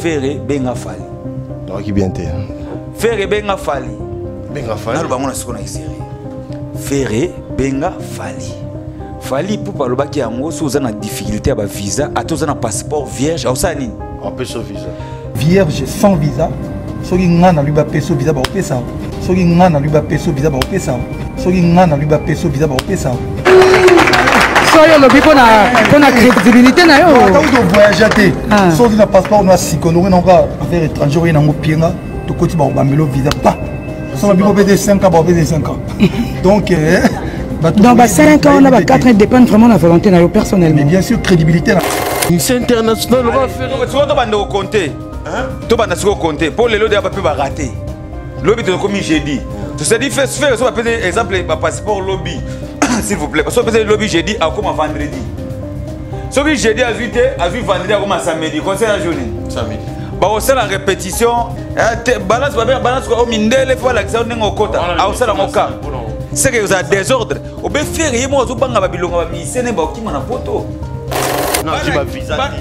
Ferre benga Fally. Nayoki bien te. Ferre benga Fally. Benga Fally. Naloba ngo na siko na série. Ferre benga Fally. Fally Ipupa alobaki yango soki oza na difficulté ya ba visa ata oza na passeport vierge osala nini? Apesa visa. Vierge sans visa soki nga na lui bapesa visa bakopesa soki nga na lui bapesa visa bakopesa soki nga na lui bapesa visa bakopesa. Soki olobi mpona crédibilité na yo. Ata uti ovoyage te, soki na passeport na sika olongi nango affaire étranger, oye nango pienga tokoti bakobambelo visa pa so babiko mpe te 5 ans, bakopesa 5 ans. Donc donc ba 5 ans na ba 4 ans dépendent vraiment na volonté na yo personnellement. Mais bien sûr, crédibilité na C'est international. Sikoyo tobanda kokonte, tobanda sikoyo konte mpo lelo deya bape barate lobi, tokomi jeudi. C'est-à-dire faire so bapesa exemple bapasseport lobi, s'il vous plaît, so bapesa lobi jeudi, akoma vendredi. Soki jeudi azwi te, azwi vendredi, akoma samedi. Conseil ya journée. Samedi. Bakosala répétition, balance babe balance o mindele fo balakisa ndenge okota akosala ngo ka seke ozala désordre obe. Ferre ye moko azobanga babilonga bamusicien ne bakokima na poto.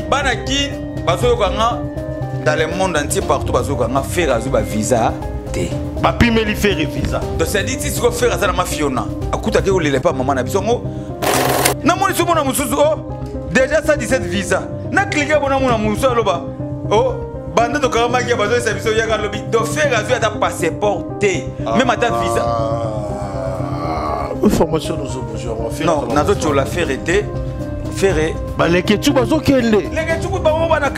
Bana Kin bazoyoka nga, dans le monde entier, partout bazoyoka nga, Ferre azwi bavisa te. Bapimeli Ferre visa. Donc c'est-à-dire ti sikoyo Ferre aza na mafiona akutaki kolela epa mama na biso yango. Namoni so mona mosusu o déjà 117 visa na clique bona mona mosusu aloba o banda tokakamaki ya bazoyesa biso yaka alobi. Donc Ferre azwi ata passeport te, même ata visa. Information nozobozwa. Non, nazotiola Ferre te. Ferre Baleketu bazokende. Leketu bango bana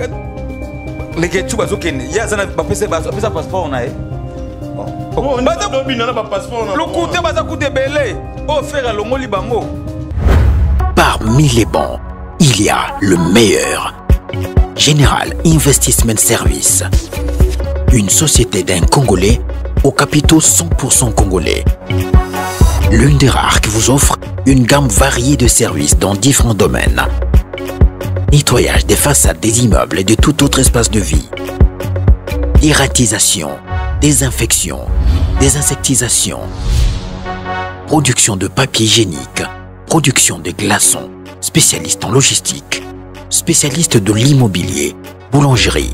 Leketu bazokende, ye aza na bapesa passeport na ye. Bina na bapasseport. Lokute baza kuta ebele oyo Ferre alongoli bango. Parmi les bons, il y a le meilleur. General Investment Service. Une société d'un Congolais aux capitaux 100% congolais. L'une des rares qui vous offre une gamme variée de services dans différents domaines. Nettoyage des façades des immeubles et de tout autre espace de vie. Dératisation, désinfection, désinsectisation, production de papier hygiénique, production de glaçons, spécialiste en logistique, spécialiste de l'immobilier, boulangerie,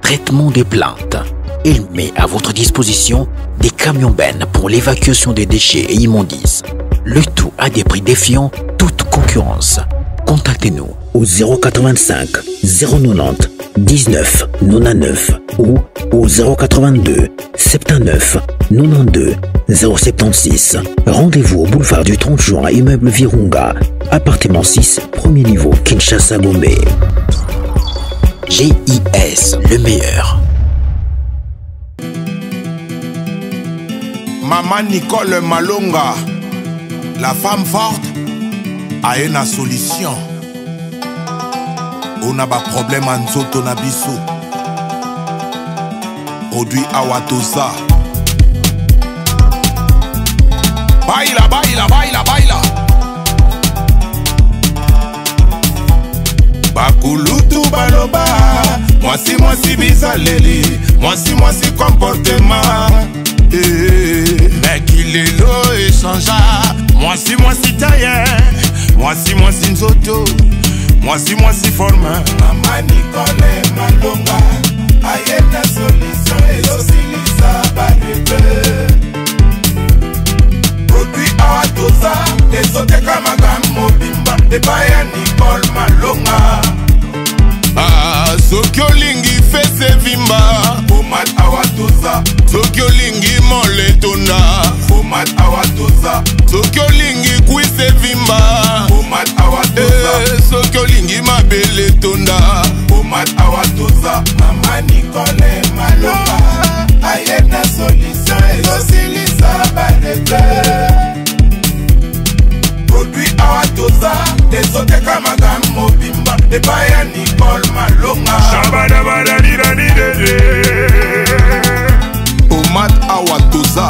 traitement des plantes. Il met à votre disposition des camions bennes pour l'évacuation des déchets et immondices. Le tout à des prix défiant toute concurrence. Contactez-nous au 085 090 19 99 ou au 082 79 92 076. Rendez-vous au boulevard du 30 juin, immeuble Virunga, appartement 6, premier niveau, Kinshasa Gombe. GIS, le meilleur. Maman Nicole Malonga, la femme forte, a une solution. On a ba problème en nzoto na biso. Produit awa toza. Baila, baila, baila, baila. Bakulutu baloba mwasi mwasi bizaleli, mwasi mwasi comportement. Meki lelo echangea, mwasi mwasi taille, mwasi mwasi nzoto, mwasi mwasi forme. Mama Nicole Malonga aye na solution ezosilisa barebe. Produit awa toza ezotekamaka mobimba epai ya Nicole Malonga. Ah, soki olingi fese evimba, pomade awa toza. Soki olingi mole etonda, pomade awa toza. Soki olingi cuisse evimba, pomade awa toza. Eh, soki olingi mabele etonda, pomade awa toza. Mama Nicole Malonga aye na solution ezosilisa barebe. Produit awa toza ezotekamaka mobimba epai ya Nicole Malonga. Pomade awa toza,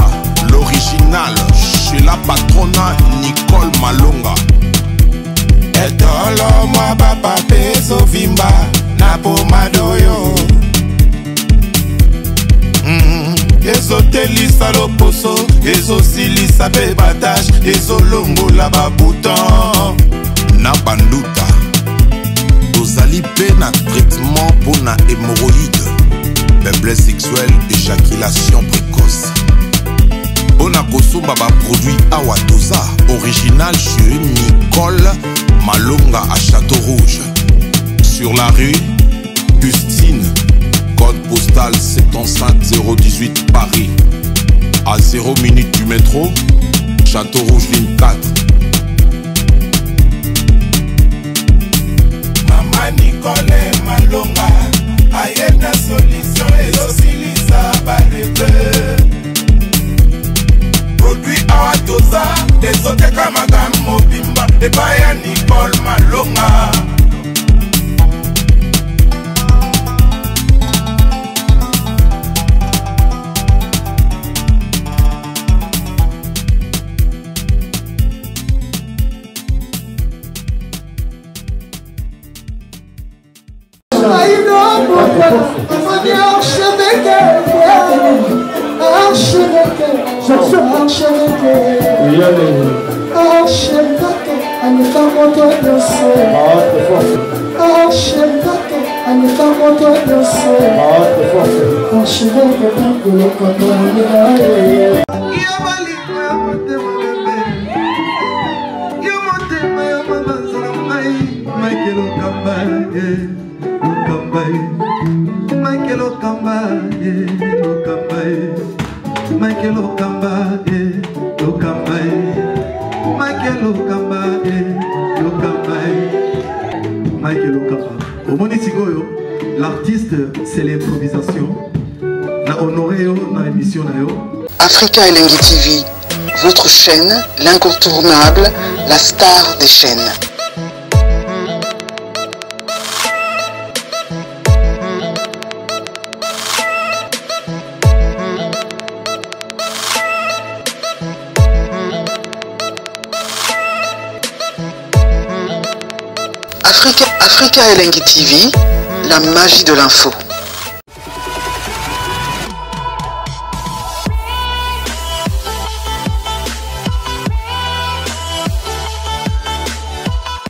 l'original chez la patrona Nicole Malonga. Etolo mwa bapape ezovimba na pomade oyo ezotelisa loposo, ezosilisa mpe batache, ezolongola babouton na banduta. Tozali mpe na traitement mpo na hémoroïde. Faiblesse sexuelle, éjaculation précoce. Mpo na kosomba baproduit awa toza original chez Nicole Malonga à Château Rouge. Sur la rue Custine, code postal 75018 Paris. À 0 minute du métro, Château Rouge ligne 4. Mama Nicole Malonga aye na solution ezosilisa bareve produit awa toza ezotekamaka mobimba epai ya Nicole Malonga. Omoni sikoyo, l'artiste, c'est l'improvisation. Na honoré yo na émission na yo. Africa Elengi TV, votre chaîne, l'incontournable, la star des chaînes. Africa Elengi TV, la magie de l'info.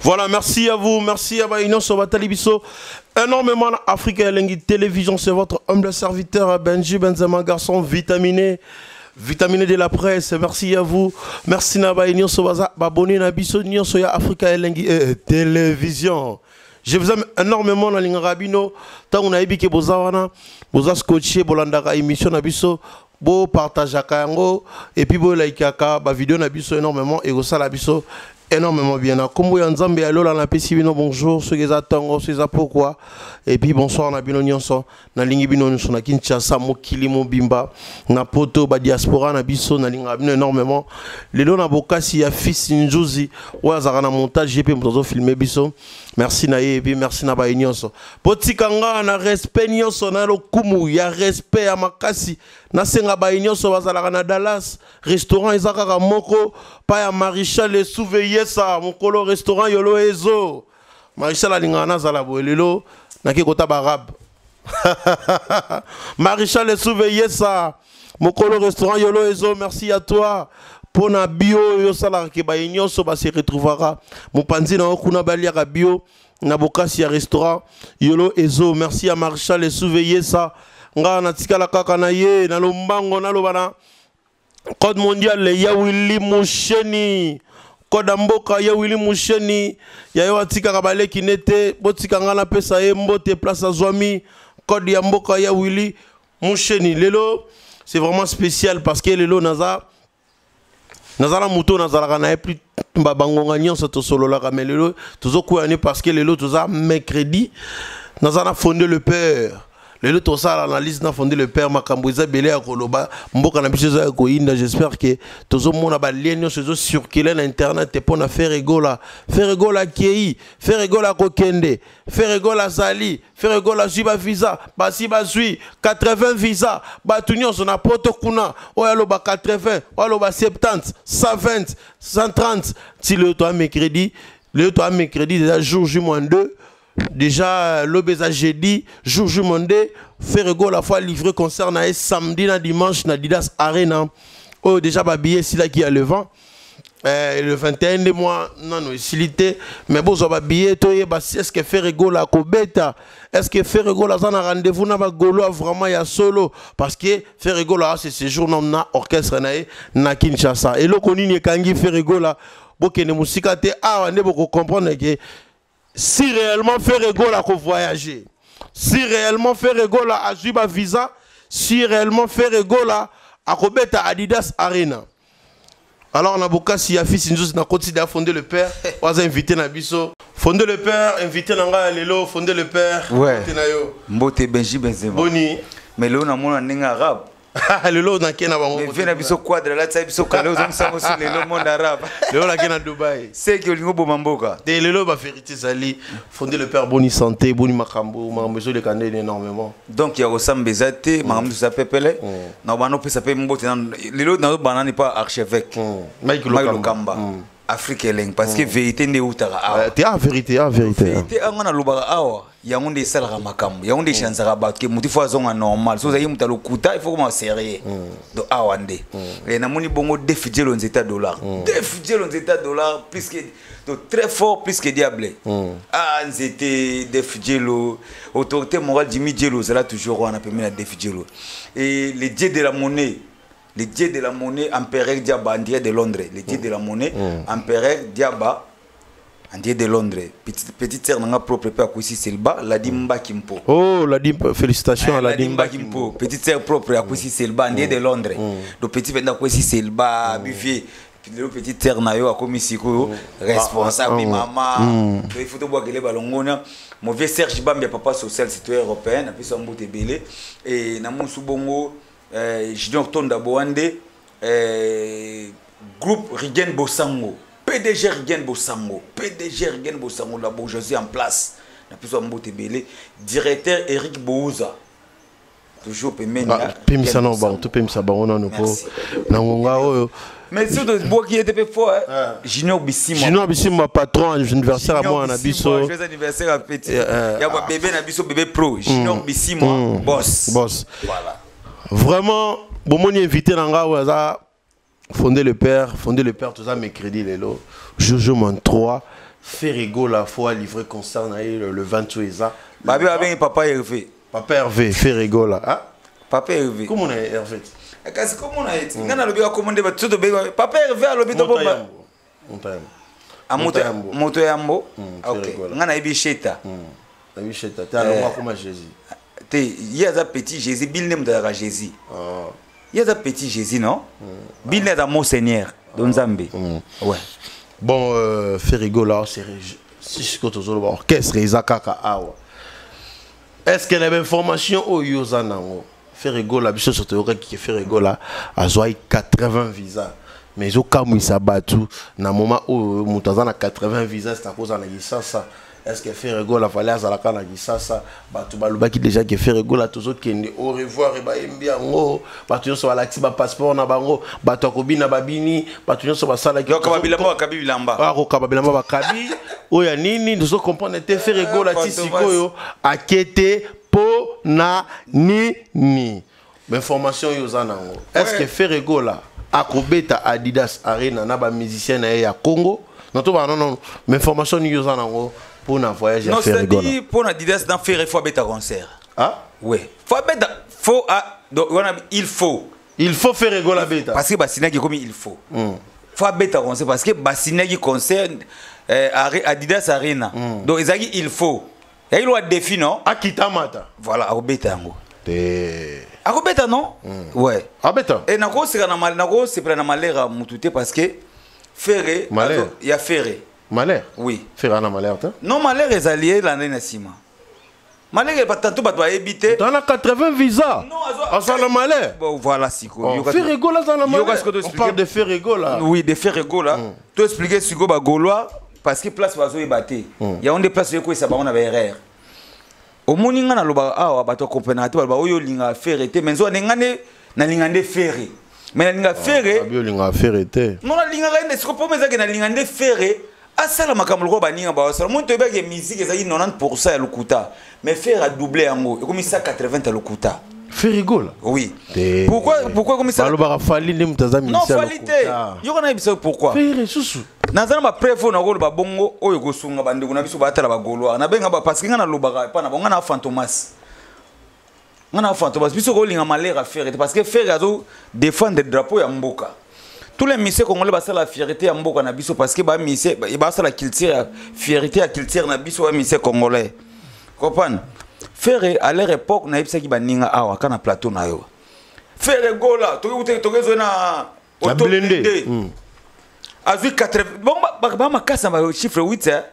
Voilà, merci à vous, merci à Baïno Sobatali Biso. Énormément Africa Elengi Télévision, c'est votre humble serviteur Benji Benzema, garçon vitaminé. Vitaminé de la presse, merci à vous. Merci Naba Nyonso Baza, abonné na biso nyonso ya Africa Elengi Télévision. Je vous aime énormément na lingaka bino. Tango nayebi ke boza wana, boza scotché bolandaka émission na biso, bo partageaka yango et puis bo likeaka ba vidéo na biso énormément et kosala biso énormément bien. Na kombo ya Nzambe ya lola na pesi bino bonjour, soki eza tongo, soki eza pokwa et puis bonsoir na bino nyonso, na lingi bino nyonso na Kinshasa, mokili mobimba, na poto ba diaspora na biso, na linga bino énormément. Lelo na bokasi ya fils Nzuzi oyo azalaka na montage GP moto azo filmer biso. Merci na ye et puis merci na ba nyonso. Botika nga na respect nyonso na lokumu ya respect ya makasi. Nasenga ba nyonso bazalaka na Dallas, restaurant eza kaka moko pa ya Maréchal et Souveyesa, mokolo restaurant Yolo Ezo. Maréchal alingaka nazala boye lelo nake kota ba rab. Maréchal et Souveyesa, mokolo restaurant Yolo Ezo, merci à toi. Pona bio yo salaka ke ba nyonso ba se retrouvera. Mopanzi na kuna baliaka bio na bokasi ya restaurant Yolo Ezo. Merci à Maréchal et Souveyesa. Nga na tikala kaka na ye na lombango na lobana. Code mondial le ya Willy Musheni. Code mboka ya Willy Musheni. Ya yo atika baleki nete botika nga na pesa ye mbote place azwami. Code ya mboka ya Willy Musheni. Lelo c'est vraiment spécial parce que lelo naza nazala moto nazalaka na ye plus ba bangonga nyonso tosololaka, mais lelo tozokwea ni parce que lelo toza mercredi nazala fondé le père. Lelo tosala analyse na fondé le père makambo eza ebele ya koloba mboka na biso eza ya koyinda. J'espère que tozomona ba lien nyonso ezo circuler na internet mpo na Ferre Gola. Ferre Gola akei, Ferre Gola akokende, Ferre Gola azali, Ferre Gola azwi ba visa, basi bazwi 80 visa, bato nyonso na poto kuna oyo aloba 80, oyo aloba 70, 120, 130. Ti lelo toa mercredi, lelo toa mercredi déjà jour J moins 2. Déjà, l'obésa jeudi, jour J moins 2, Ferre Gola fois livré concert na samedi na dimanche na Adidas Arena. Oh, déjà, ba billet, c'est là qui a le vent. Le 21 nde mwa nano esili te, mais bozwa babillet, toyeba si est ce que Ferre Gola akobeta, est ce que Ferre Gola aza na rendez-vous na bagaulois vraiment ya solo, parce que Ferre Gola ase séjour na orchestre na ye na Kinshasa. Eloko nini ekangi Ferre Gola? Bokende mosika te, awa nde bokocomprendre ke si réellement Ferre Gola akovoyager, si réellement Ferre Gola azwi bavisa, si réellement Ferre Gola akobeta Adidas Arena. Alors na bokasi ya fils nzuzi na koti da Fondé le Père, waza invité na biso. Fondé le Père, invité na ngai lelo, Fondé le Père. Ouais. Mbote na yo. Mbote Benji Benzema. Boni. Mais lelo namona ndenge arabe. Lelo nake na bango. Mais vie na biso quadre alatisa biso kale, ozongisango so lelo monde arabe. Lelo nake na Dubai. Seki olingi oboma mboka. Te, lelo ba vérité ezali. Fondé le Père, boni santé, boni makambo, makambo ezoleka ndeni énormément? Donc ya kosamba eza te, makambo mosusu apepele na bana opesa mpe mbote lelo nazobana nani pa archevêque Mike Mike Lokamba. Lokamba, Afrique Eleng, parce que vérité nde eutaka awa. Te, ah, vérité, ah, vérité. Vérité anga nalobaka awa, yango nde esalaka makambo, yango nde echanzaka bato ke motu ifo azonga normal. So ozalaki moto alokuta, il faut koma sérieux. Donc awa nde namoni bongo Def Jelo nzete ya dollar, Def Jelo nzete ya dollar, plus que donc très fort, plus que diable. Ah, nzete Def Jelo, autorité morale Jimmy Jelo ozala toujours wana pembeni na Def Jelo. Et le dieu de la monnaie, le dieu de la monnaie, empereur Diaba, André de Londres, le dieu de la monnaie, empereur Diaba, André de Londres, petite, petite sœur nanga propre pe akwisi Selba, Ladi Mbaki Mpo. Oh, Ladi, félicitations à Ladi. Ladi Mbaki Mpo, petite sœur propre akwisi Selba, André de Londres. Donc petit penda akwisi Selba, buffet. Lelo petite sœur na yo akomi sikoyo responsable, mama. Donc il faut tobwakele balongona. Mon vieux Serge Bambia, papa social citoyen européen, napesa mbote ebele. Et na mosu bongo Junior Tonda Boande, groupe Rigen Bosango, PDG Rigen Bosango, PDG Rigen Bosango, la bourgeoisie en place. Napesa mbote ebele. Directeur Eric Bouza. Toujours pembeni Ah, ya pemisa Rigen na bango, Bosango. topemisa bango nano po Merci. na ngonga oyo. Mais surtout boki était peu fort, hein. Junior Bissimo. Junior Bissimo, patron, anniversaire à moi na biso. Joyeux anniversaire à petit. Ya ba bébé na biso, bébé pro, Junior Bissimo, boss. Boss. Voilà. Vraiment, bomoni invité na nga oyo aza Fondé le Père, Fondé le Père, toza mercredi lelo. Jojo 3, Ferre Gola fois livré concert na ye le 28 eza. Babi babengi papa Hervé. Papa Hervé, Ferre Gola. Ah? Papa Hervé. Comment on est Hervé? Kasi komona ye ti ngai nalobi akomo nde bato tobengi papa Hervé, alobi to Moto bomba. Yambo. Moto Yambo. Ah, moto Moto Yambo. Moto Yambo. Ok. Ferre Gola. Ngai nayebi Sheta. Nayebi Sheta. Te, alongwa koma Jésus. Te, ye aza petit Jésus, bile nde moto azalaka Jésus. Ah. Ye aza petit Jésus, non, bile nde aza monseigneur do Nzambe, ouais. Bon, Ferre Gola, c'est si sikoyo tozoloba orchestre eza kaka awa. Est-ce que na bainformation oyo oza nango, Ferre Gola, biso nyonso toyokaki ke Ferre Gola azwaki 80 visa, mais ezokamwisa bato na moment oyo moto aza na 80 visa, c'est akozala na Kisasa. Est ce que Ferre Gola fallait azalaka na Kisasa? Bato balobaki déjà ke Ferre Gola tozokende au revoir, bayembi yango, bato nyonso balakisi bapasseport na bango, bato akobina babini, bato nyonso basalaki. Yoka bilamba, bakabi bilamba. Akokaba bilamba, bakabi oyo ya nini, tozocomprendre te. Ferre Gola ti Fantomas. sikoyo akete mpo na nini? Bainformation oyo oza nango, est ce que Ferre Gola akobeta Adidas Arena na bamusicien na ye ya Congo? Na to bana non, mais information nini oza nango mpo na voyage ya Non, Ferre Gola? c'est-à-dire mpo na Adidas na Ferre, faut abeta concert. Ah. Ouais, faut abeta, faut, ah, donc wana il faut. Il faut Ferre Gola beta. Parce que basinaki ekomi il faut, faut abeta concert parce que basinaki concert Adidas Arena. Donc ezalaki il faut, ezalaki loa défi, non? Akita mata. Voilà, akobeta yango. Te. Akobeta, non, ouais. Abeta. E nakoseka na nakosepela na malheur ya mutu te, parce que Ferre Malheur? Ya Ferre. Malheur? Oui. Ferre ana malheur te. Non, malheur ezali elanda na nsima, malheur tanto bato bayebi te. Dans la 80 visa. Non, azala malheur. Bon, voilà sikoyo. Oh, Ferre Gola aza na Yoka malheur. sikoyo On toexplique- parle de Ferre Gola. Oui, de Ferre Gola. To expliquer sikoyo bagaulois, parce que place bazoyeba te, yango nde place oyekoyesa bango na baerreur. Omoni nga nalobaka awa, bato akomprenaka te, baloba oyo olingaka Ferre te, mais nzoka nde nga nde nalinga nde Ferre, mais nalinga Ferre. Abi olingaka Ferre te. Non, nalingaka ye nde sikoyo mpo ezaki nalinga nde Ferre asala makambo lokola baninga basala. Moni toyebaki musique ezalaki 90 ya lokuta, mais Ferre adouble yango, ekomi 180 ya lokuta. Ferre Gola. Oui. Pourquoi pourquoi comme ça? Balobaka Fally nde moto aza Non, Fally te. Yo kana yebisa pourquoi? Ferre susu. Naza na ba preuve na koloba bongo oyo kosunga bandeko na biso batala ba Gaulois. Na benga ba parce que nga na lobaka epa na bango na Fantomas. Nga na Fantomas biso kolinga malheur à Ferre parce que Ferre azo défendre drapeau ya mboka. Tous les musiciens congolais basala fierté ya mboka na biso parce que ba musiciens basala culture ya fierté ya culture na biso ba musiciens congolais. Comprendre? Ferre à leur époque nayebisaki baninga awa kana plateau na yo. Ferre Gola toki toki na Na blindé. Azwi 80 bon ba makasi na ba chiffre 8 hein.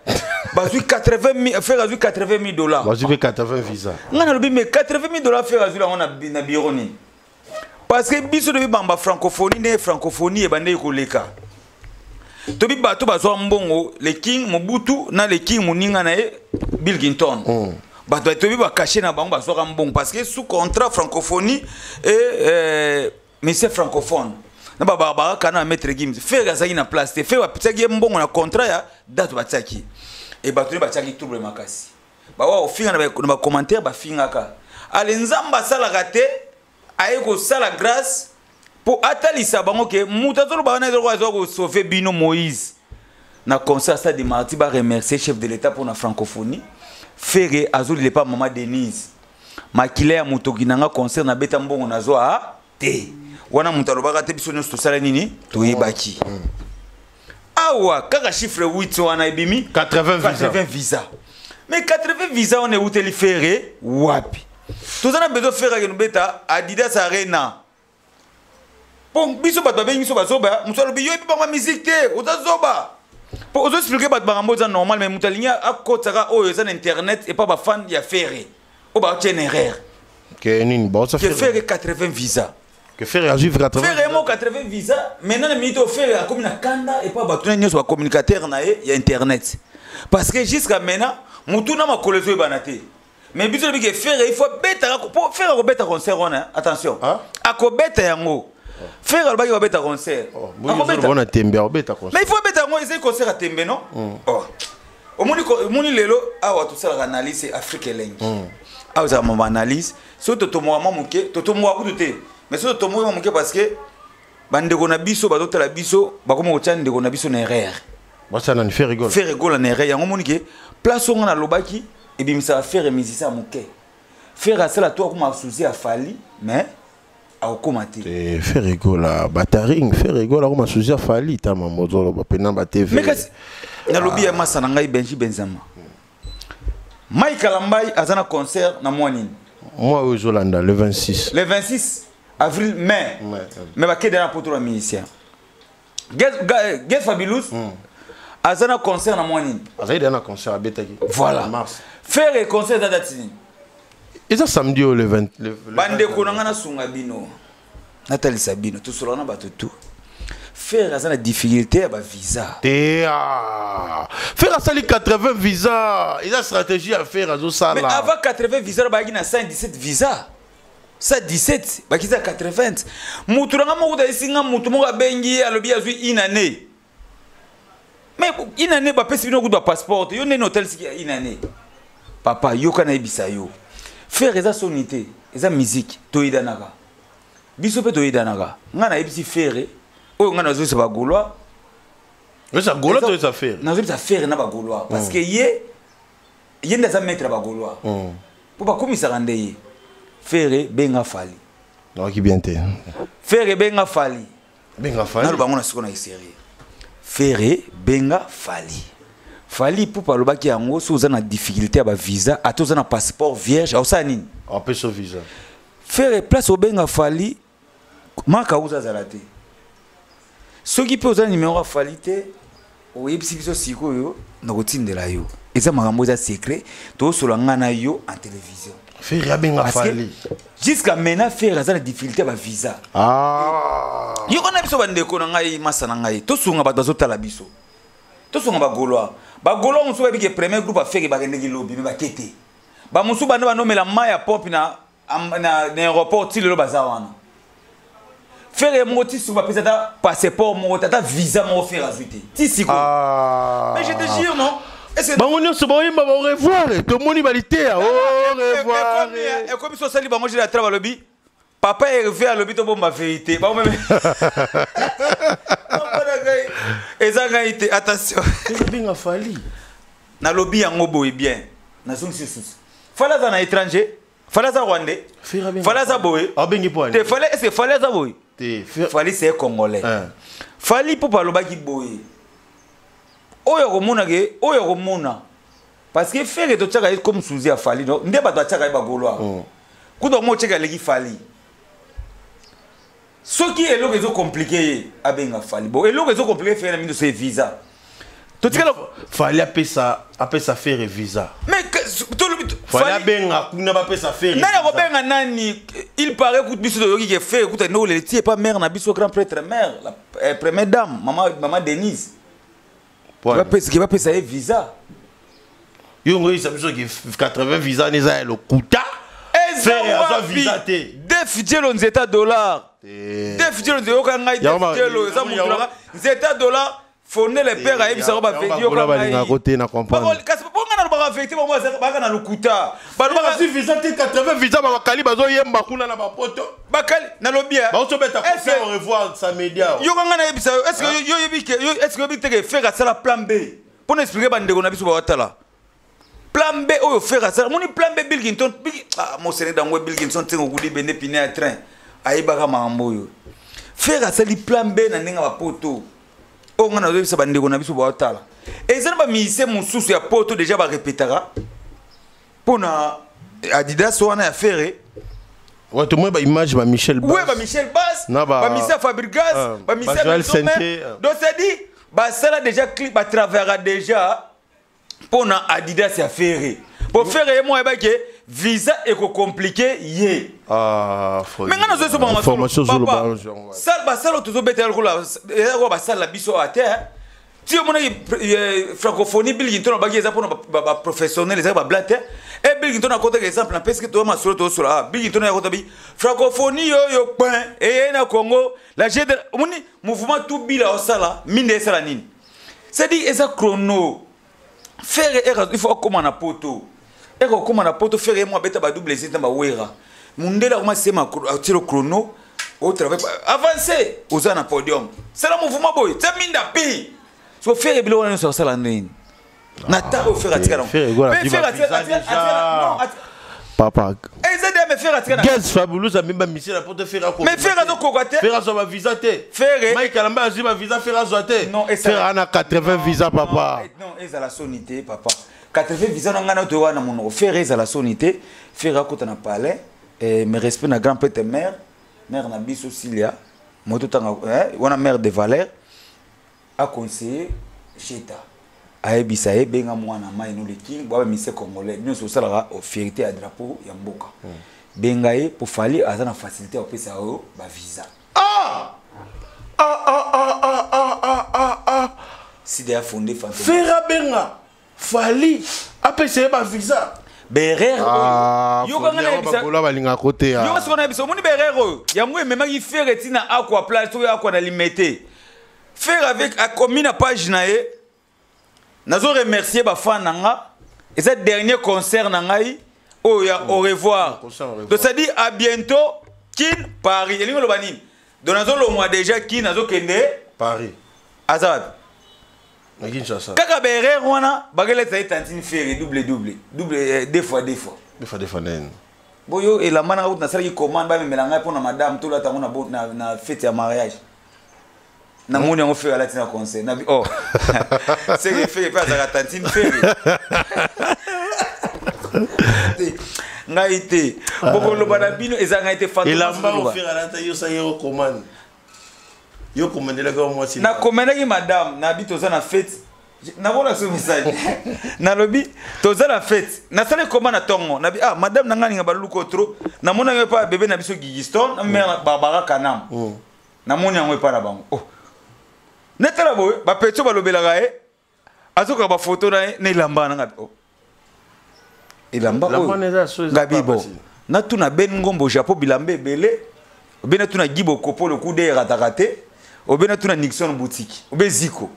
Bazwi 80 000 Ferre azwi 80 000 dollars. Bazwi mpe 80 visa. Nga nalobi mais 80 000 dollars Ferre azwi yango na bureau nini? Parce que biso tobi bamba francophonie nde francophonie ebandeki koleka. Tobi bato bazwa mbongo le King Mobutu na le King moninga na ye Bill Clinton. Bato tobi ba caché na bango bazwaka mbongo parce que sous contrat francophonie et monsieur francophone na bababaka na maître Gims. Ferre azalaki na place te. Ferre batiaki ye mbongo na contrat ya date batiaki e bato nde batiaki trouble makasi, bawa ofinga na bacommentaire, bafingaka. Ale Nzambe asalaka te, aye kosala grâce mpo atalisa bango ke moto azolobaka na ezoloko azwa kosauve bino. Moïse na concert Stade des Martyrs, baremercier chef de l'État pour na francophonie. Ferre azolela pa mama Denise, makila ya motoki na nga, concert nabeta, mbongo nazwa te. Wana moto alobaka te, biso nyonso tosala nini, toyebaki. Awa kaka chiffre 8 wana ebimi. 80 visa. 80 visa, mais 80 visa wana euteli Ferre wapi? Toza na besoin Ferre akende obeta Adidas Arena mpo biso bato babengi biso bazoba. Moto alobi yo epi bango musique te, oza zoba mpo ozoexpliquer bato makambo eza normal, mais moto alingi akotaka oyo eza na internet epa bafan ya Ferre oyo batia na erreur. Ke nini baosa? Ke Ferre 80 visa. Ke Ferre azwi 80. Ferre mo 80 visa. Maintenant na minute oyo Ferre akomi na kanda epa bato na nyonso bacommunicateur na ye ya internet, parce que jusqu'à maintenant motu na makolo ezoyebana te. Mais biso lobi ke Ferre il faut abetaka, po Ferre akobeta concert wana. Attention, akobeta yango. Ferre alobaki babeta concert. Akobeta. Bona tembe akobeta concert. Mais il faut abeta yango, ezali concert ya tembe non. Oh. Omoni omoni lelo awa tosalaka analyse Afrique Elengi. Awa ezalaka mama analyse. Soki totomoka mwa moke, totomoka kutu te, mais soki totomoki mwa moke, parce que bandeko na biso bazotala biso, bakoma kotia ndeko na biso na erreur. Basala nani? Ferre Gola? Ferre Gola na erreur. Yango omoni ke place onga nalobaki ebimisaka Ferre musicien ya moke. Ferre asala to akoma susi ya Fally, mais akokoma te. Eh, Ferre Gola bataring, Ferre Gola akoma susi ya Fally ta mambo ozoloba mpena ba TV. Mais kasi nalobi ya masa na ngai Benji Benzama, Mike Kalambai aza na concert na mwa nini? Mwa oyo ezolanda, le 26. Le 26 avril, mai. Mais bakende na poto na musicien Get Fabilous aza na concert na mwa nini? Azali deja na concert abetaki. Voilà. Mars. Ferre concert eza date nini? Eza samedi oyo, le 20 le Bandeko na ngai, nasunga bino, natalisa bino, tosolaka na bato tu. Ferre aza na difficulté ya bavisa. Te, ah. Ferre asali 80 visa, eza stratégie ya Ferre Mais azosala. Avant 80 visa, bayaki na 117 visa, 117 bakisa 80. Mutu nanga moko tayesi nga, mutu moko abengi ye, alobi azwi une année. Mais une année, bapesi bino kutu bapasseport te, yo ndeni otelisiki ya une année? Papa, yoka, nayebisa yo, Ferre eza soni te, eza musique. Toyedanaka biso mpe toyedanaka. Ngai nayebisi Ferre oyo ngai nazoyebisa bagaulois. Eza Gola to eza Ferre? Nazoyebisa Ferre na bagaulois parce que ye nde aza maître ya bagaulois mpo bakomisaka nde ye. Ferre, benga Fally. Naoki bien te. Ferre, benga Fally. Benga Fally. Naloba yango na siko na eserie. Ferre, benga Fally. Fally Ipupa alobaki yango, soki oza na difficulté ya bavisa, ata oza na passeport vierge, aosala nini? Apesa visa. Ferre, place obenga Fally, maka uza azala te. Soki mpe oza na numero ya Fally te, oyebisi biso sikoyo, nakotindela yo. Eza makambo eza secret, tosola nga na yo en télévision. Ferre abenga Parce que Fally. Jusqu'à maintenant Ferre aza na difficulté ya bavisa. Ah. Yoko na biso, bandeko na ngai, masa na ngai, tosunga bato bazotala biso, tosunga bagaulois. Bagaulois mosusu bayebi ke premier groupe a Ferre bakendeki lobi, me bake te. Bamosusu banda banomela mai ya pompe na aéroport ti lelo baza wana. Ferre moko ti sikoyo bapesa ata passeport moko te, ata visa moko Ferre azwi te ti sikoyo. Ah. Mais je te jure, non. Est-ce que Bango nyonso baoyemba ba au revoir, tomoni baliteya au revoir. Ekomi so osali bango jela tra balobi. Papa Hervé alobi tobomba vérité. Baomeme. Eza ngai te, attention. Benga Fally. Nalobi yango boye bien. Nazongisi susu. Fally aza na étranger. Fally aza rwandais. Fally aza boye. Abengi po Te Fally, est-ce que Fally aza boye? Te. Fally c'est congolais. Fally po alobaki boye. Oyo akomona ke, oyo akomona. Parce que Ferre totiaka ye comme Suzy ya Fally, no? Nde bato atiaka ye bagaulois. Kuta mo tiaka aleki Fally. Soki eloko ezo compliqué ye, abenga Fally. Bon, eloko ezo compliqué Ferre na mindo c'est visa. Totikala Fally apesa Ferre visa. Mais tolobi Fally abenga kuna bapesa Ferre. Nani akobenga nani? Il paraît que biso toyoki ke Ferre kuta no le tie pas mère na biso grand prêtre mère, la première dame, maman Denise. Bapesa ye visa. Yo ngoyisa biso ke 80 visa neza ya lokuta. Ferre azwa visa te. Def Dielo nzeta dollar. Def Dielo nzeta yoka ngai Def Dielo eza mutu nanga nzeta dollar fonde le père ayebisa ko ba vérité yoka ngai. Côté na comprendre. Kasi bonga na ba vérité bango baka na lokuta. Ba si visa te 80 visa ba bakali bazo yemba kuna na ba poto. Bakali na lobia. Ba beta concert au revoir sa média. Yoka ngai na yebisa yo est-ce que yo yebi ke yo est-ce que yobi te ke Ferre asala plan B. Pour expliquer bandeko na biso ba watala. Plan B oyo Ferre asala moni plan B Bill Clinton ah mo sene dango Bill Clinton tengo kudi bende pine ya train. Ayebaka makambo oyo. Ferre asali plan B na ndenge ba poto. Oyo nga nazoyebisa bandeko na biso ba watala. Eza na ba musicien mosusu ya poto déjà ba répétera pona Adidas wana ya Ferre. Ouais, tout le monde ba image ba Michel Bass. Ouais, ba Michel Bass, ba Michel Fabregas, ba Michel Joël. Donc c'est dit ba sala déjà clip ba travers déjà pona Adidas ya Ferre. Pour faire et moi ke visa eko compliqué yé. Ah, faut. Mais nga nazo so ba formation sur le sal ba sal tozo beta lokola ko ba sal la biso a terre. Ti omona francophonie Bill Clinton baki eza pona ba professionnel eza ba blatte. Et Bill Clinton akota exemple na parce que to ma solo to solo ah Bill Clinton akota bi francophonie yo yo point et na Congo la G omoni mouvement tout bila osala minde esala nini. C'est dit eza chrono. Faire il faut comment na poto. Et comment na poto faire moi beta ba double zeta ba wera. Mundela comment c'est ma tiro chrono au travail avancer aux na podium. C'est le mouvement boy, c'est minda pi. So faire bilo wana so sala nini. Na ta au faire atika. Mais faire atika non papa. Eza de me faire atika. Gaz Fabulous a même mission la porte faire ko. Mais faire azo kokate. Faire azo ba visa te. Faire Mike Alamba azo ba visa faire azo te. Non, faire ana 80 visa papa. Non, eza la sonité papa. 80 visa na ngana to wana monoko. Faire eza la sonité, faire akota na palais et mes respects na grand prêtre mère, mère na biso Cilia, moto tanga wana mère de Valère a conseillé Cheta. Ayebisa ye benga mwana mai no le king bwa mise congolais nyonso osalaka fierté ya drapeau ya mboka. Benga ye pour Fally aza na facilité ya kopesa yo ba visa. Ah ah ah ah ah ah ah ah. Sida ya fondé fantôme. Fera benga Fally apesa ye ba visa. Berere oyo. Yo kanga na bisa. Bagola balinga kote ya. Yo sona biso moni berere oyo. Yango ememaki Ferre tina aqua plage to aqua na limité. Ferre avec a commis na page na ye. Nazo remercier ba fan nanga et ce dernier concert nangai oh ya au revoir. Donc ça dit à bientôt Kin Paris. Elingo lobani. Donc nazo lo moi déjà Kin nazo kende Paris. Azab. Na Kinshasa. Kaka berere wana bagele tsa tantine Ferre double double double deux fois deux fois. Deux fois deux fois nene. Boyo et la mana na sala ki commande ba memela ngai pona madame to la tango na na fête ya mariage. Namoni yango Ferre alati na conseil na oh c'est que Ferre pe azalaka tantine Ferre ngai te bokoloba na bino eza ngai te elamba o Ferre alata yo sa yo commande yo commandelaka mwasi na commandaki madame na bi toza na fête nakola so message nalobi toza na fête nasali commande na tongo na bi ah madame na ngai ninga baluko trop namona yo pa bébé na biso Gigiston na mère Barbara Kanam namoni yango epa na bango oh netala boye bapetio balobelaka ye azokoka bafoto na ye na elamba na ngabi oh elamba oyo ngabi bo natuna Ben Ngombo Japon bilamba ebele obe natuna Guy Bokopo lokude erataka te obe natuna Nixon boutique obe Ziko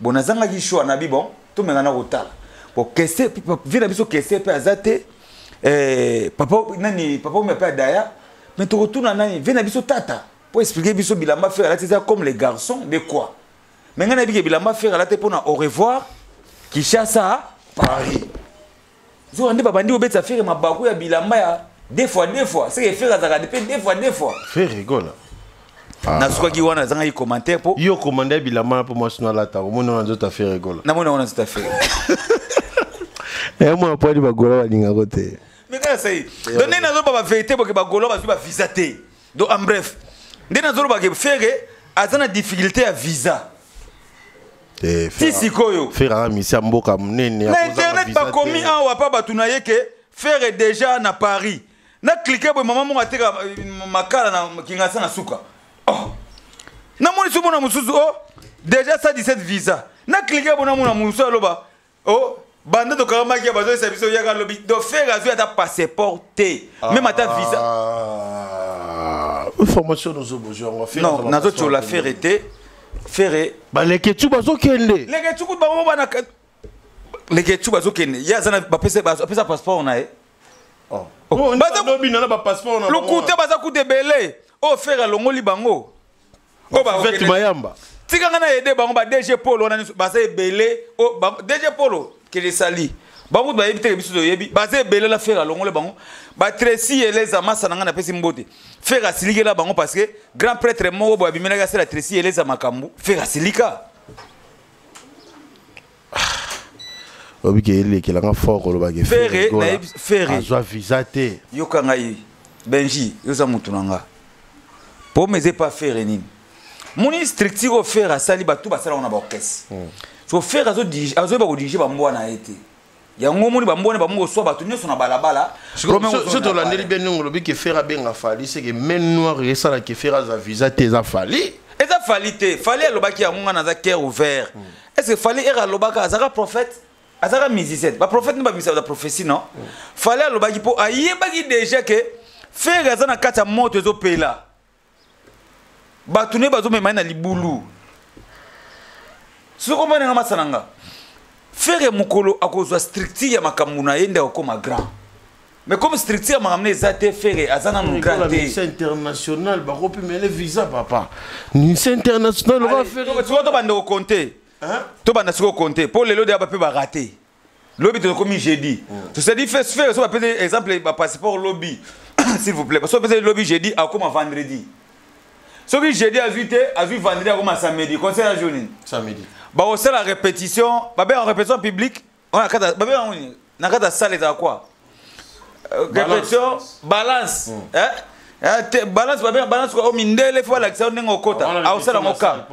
bon nazangaki choix nabi bon tomenga na kotala bon kese vi na biso kese mpe aza te papa nani papa oyo mpe adaya Mais tokotuna nani? Ve na biso tata po expliquer biso bilamba Ferre alati eza comme les garçons de quoi. Mais ngai nayebi ke bilamba Ferre alati mpona au revoir Kinshasa Paris. Zoka nde babandi kobetisa Ferre mabaku ya bilamba ya deux fois deux fois. C'est que Ferre azalaka mpe deux fois deux fois. Ferre Gola. Nasukaki wana, nazangaki commentaire po yo commande bilamba mpo mwasi no alata, omoni wana nzoto Ferre Gola. Namoni wana nzoto Ferre. Mwana po ali bagola balingako te. Mais kaka sai donc ndenge nazoloba bavérité boke, bagolo bazwi bavisa te. Donc en bref, nde nazoloba ke Ferre aza na difficulté ya visa ti sikoyo. Ferre aza misi ya mboka monene. Na internet bakomi awa pa bato na ye ke Ferre déjà na Paris. Na clique boye, mama moko ateka makala na Kingasa na suka. Oh, namoni so mona mosusu, oh, déjà 117 visa. Na clique boye, namona mosusu aloba, oh, banda tokakamaki ya bazoyesa biso yaka alobi. Donc Ferre azwi ata passeport te, même ata visa. Formation nozobozwa yango. Non, nazotiola Ferre te. Ferre Baleketu bazokende. Leketu kutu bango bana Leketu bazokende, ye aza na bapesa passeport na ye. Na bapasseport. Lokuta, baza kutu ebele oyo Ferre alongoli bango. Oyo Mayamba. Tikanga na yede bango ba DG Polo wana nyonso baza ebele. DG Polo kele sali bango kutu bayebi teke biso toyebi, baza ebele la Ferre alongoli bango. Batresi Eleza, masa na ngai, napesi mbote. Ferre asilikela bango parce que grand prêtre moko boye abimelaki asala Tresi Eleza makambo. Ferre asilika. Obiki elekelanga fort kolobaki. Ferre, Ferre azwa visa te. Yoka ngai, Benji, yoza mutu na nga po ma eza epa Ferre nini moni structure oyo Ferre asali, bato basala wana baorchestre. So Ferre azoyeba kodirige bambwa na ye te. Yango omoni bambwa na bango koswa bato nyonso na balabala. So tolandeli bien ndenge olobi ke Ferre abenga Fally, seke main noire esalaki Ferre aza visa te eza Fally. Eza Fally te. Fally alobaki yango, nga naza cœur ouvert. Est ce que Fally ere alobaka azalaka prophète, azalaka musicien? Baprophète nde babimisa ba prophétie, non? Fally alobaki mpo ayebaki déjà ke Ferre aza na kati ya moto ezopela, bato nde bazomema ye na libulu. Soki omonanga masa na nga, Ferre mokolo akozwa structure ya makambo na ye nde akokoma grand. Mais comme structure ya makambo na eza te, Ferre aza nanu grand te. Musicien international, bakopimele visa, papa, musicien international. Sikoyo tobanda kokonte, tobanda sikoyo konte mpo lelo deya bape barate. Lobi tokomi jeudi, c'est-à-dire Ferre so bapesi exemple bapasseport lobi, s'il vous plaît, so bapesi lobi jeudi, akoma vendredi. Soki jeudi azwi te, azwi vendredi, akoma samedi. Concert ya jour nini? Samedi. Bakosala répétition, babenga répétition publique babenga yango nini na kati ya salle? Ezala quoi? Répétition balance, hein? Balance, babenga balance oyo mindele fo balakisa yo ndenge okota, aosala yango ka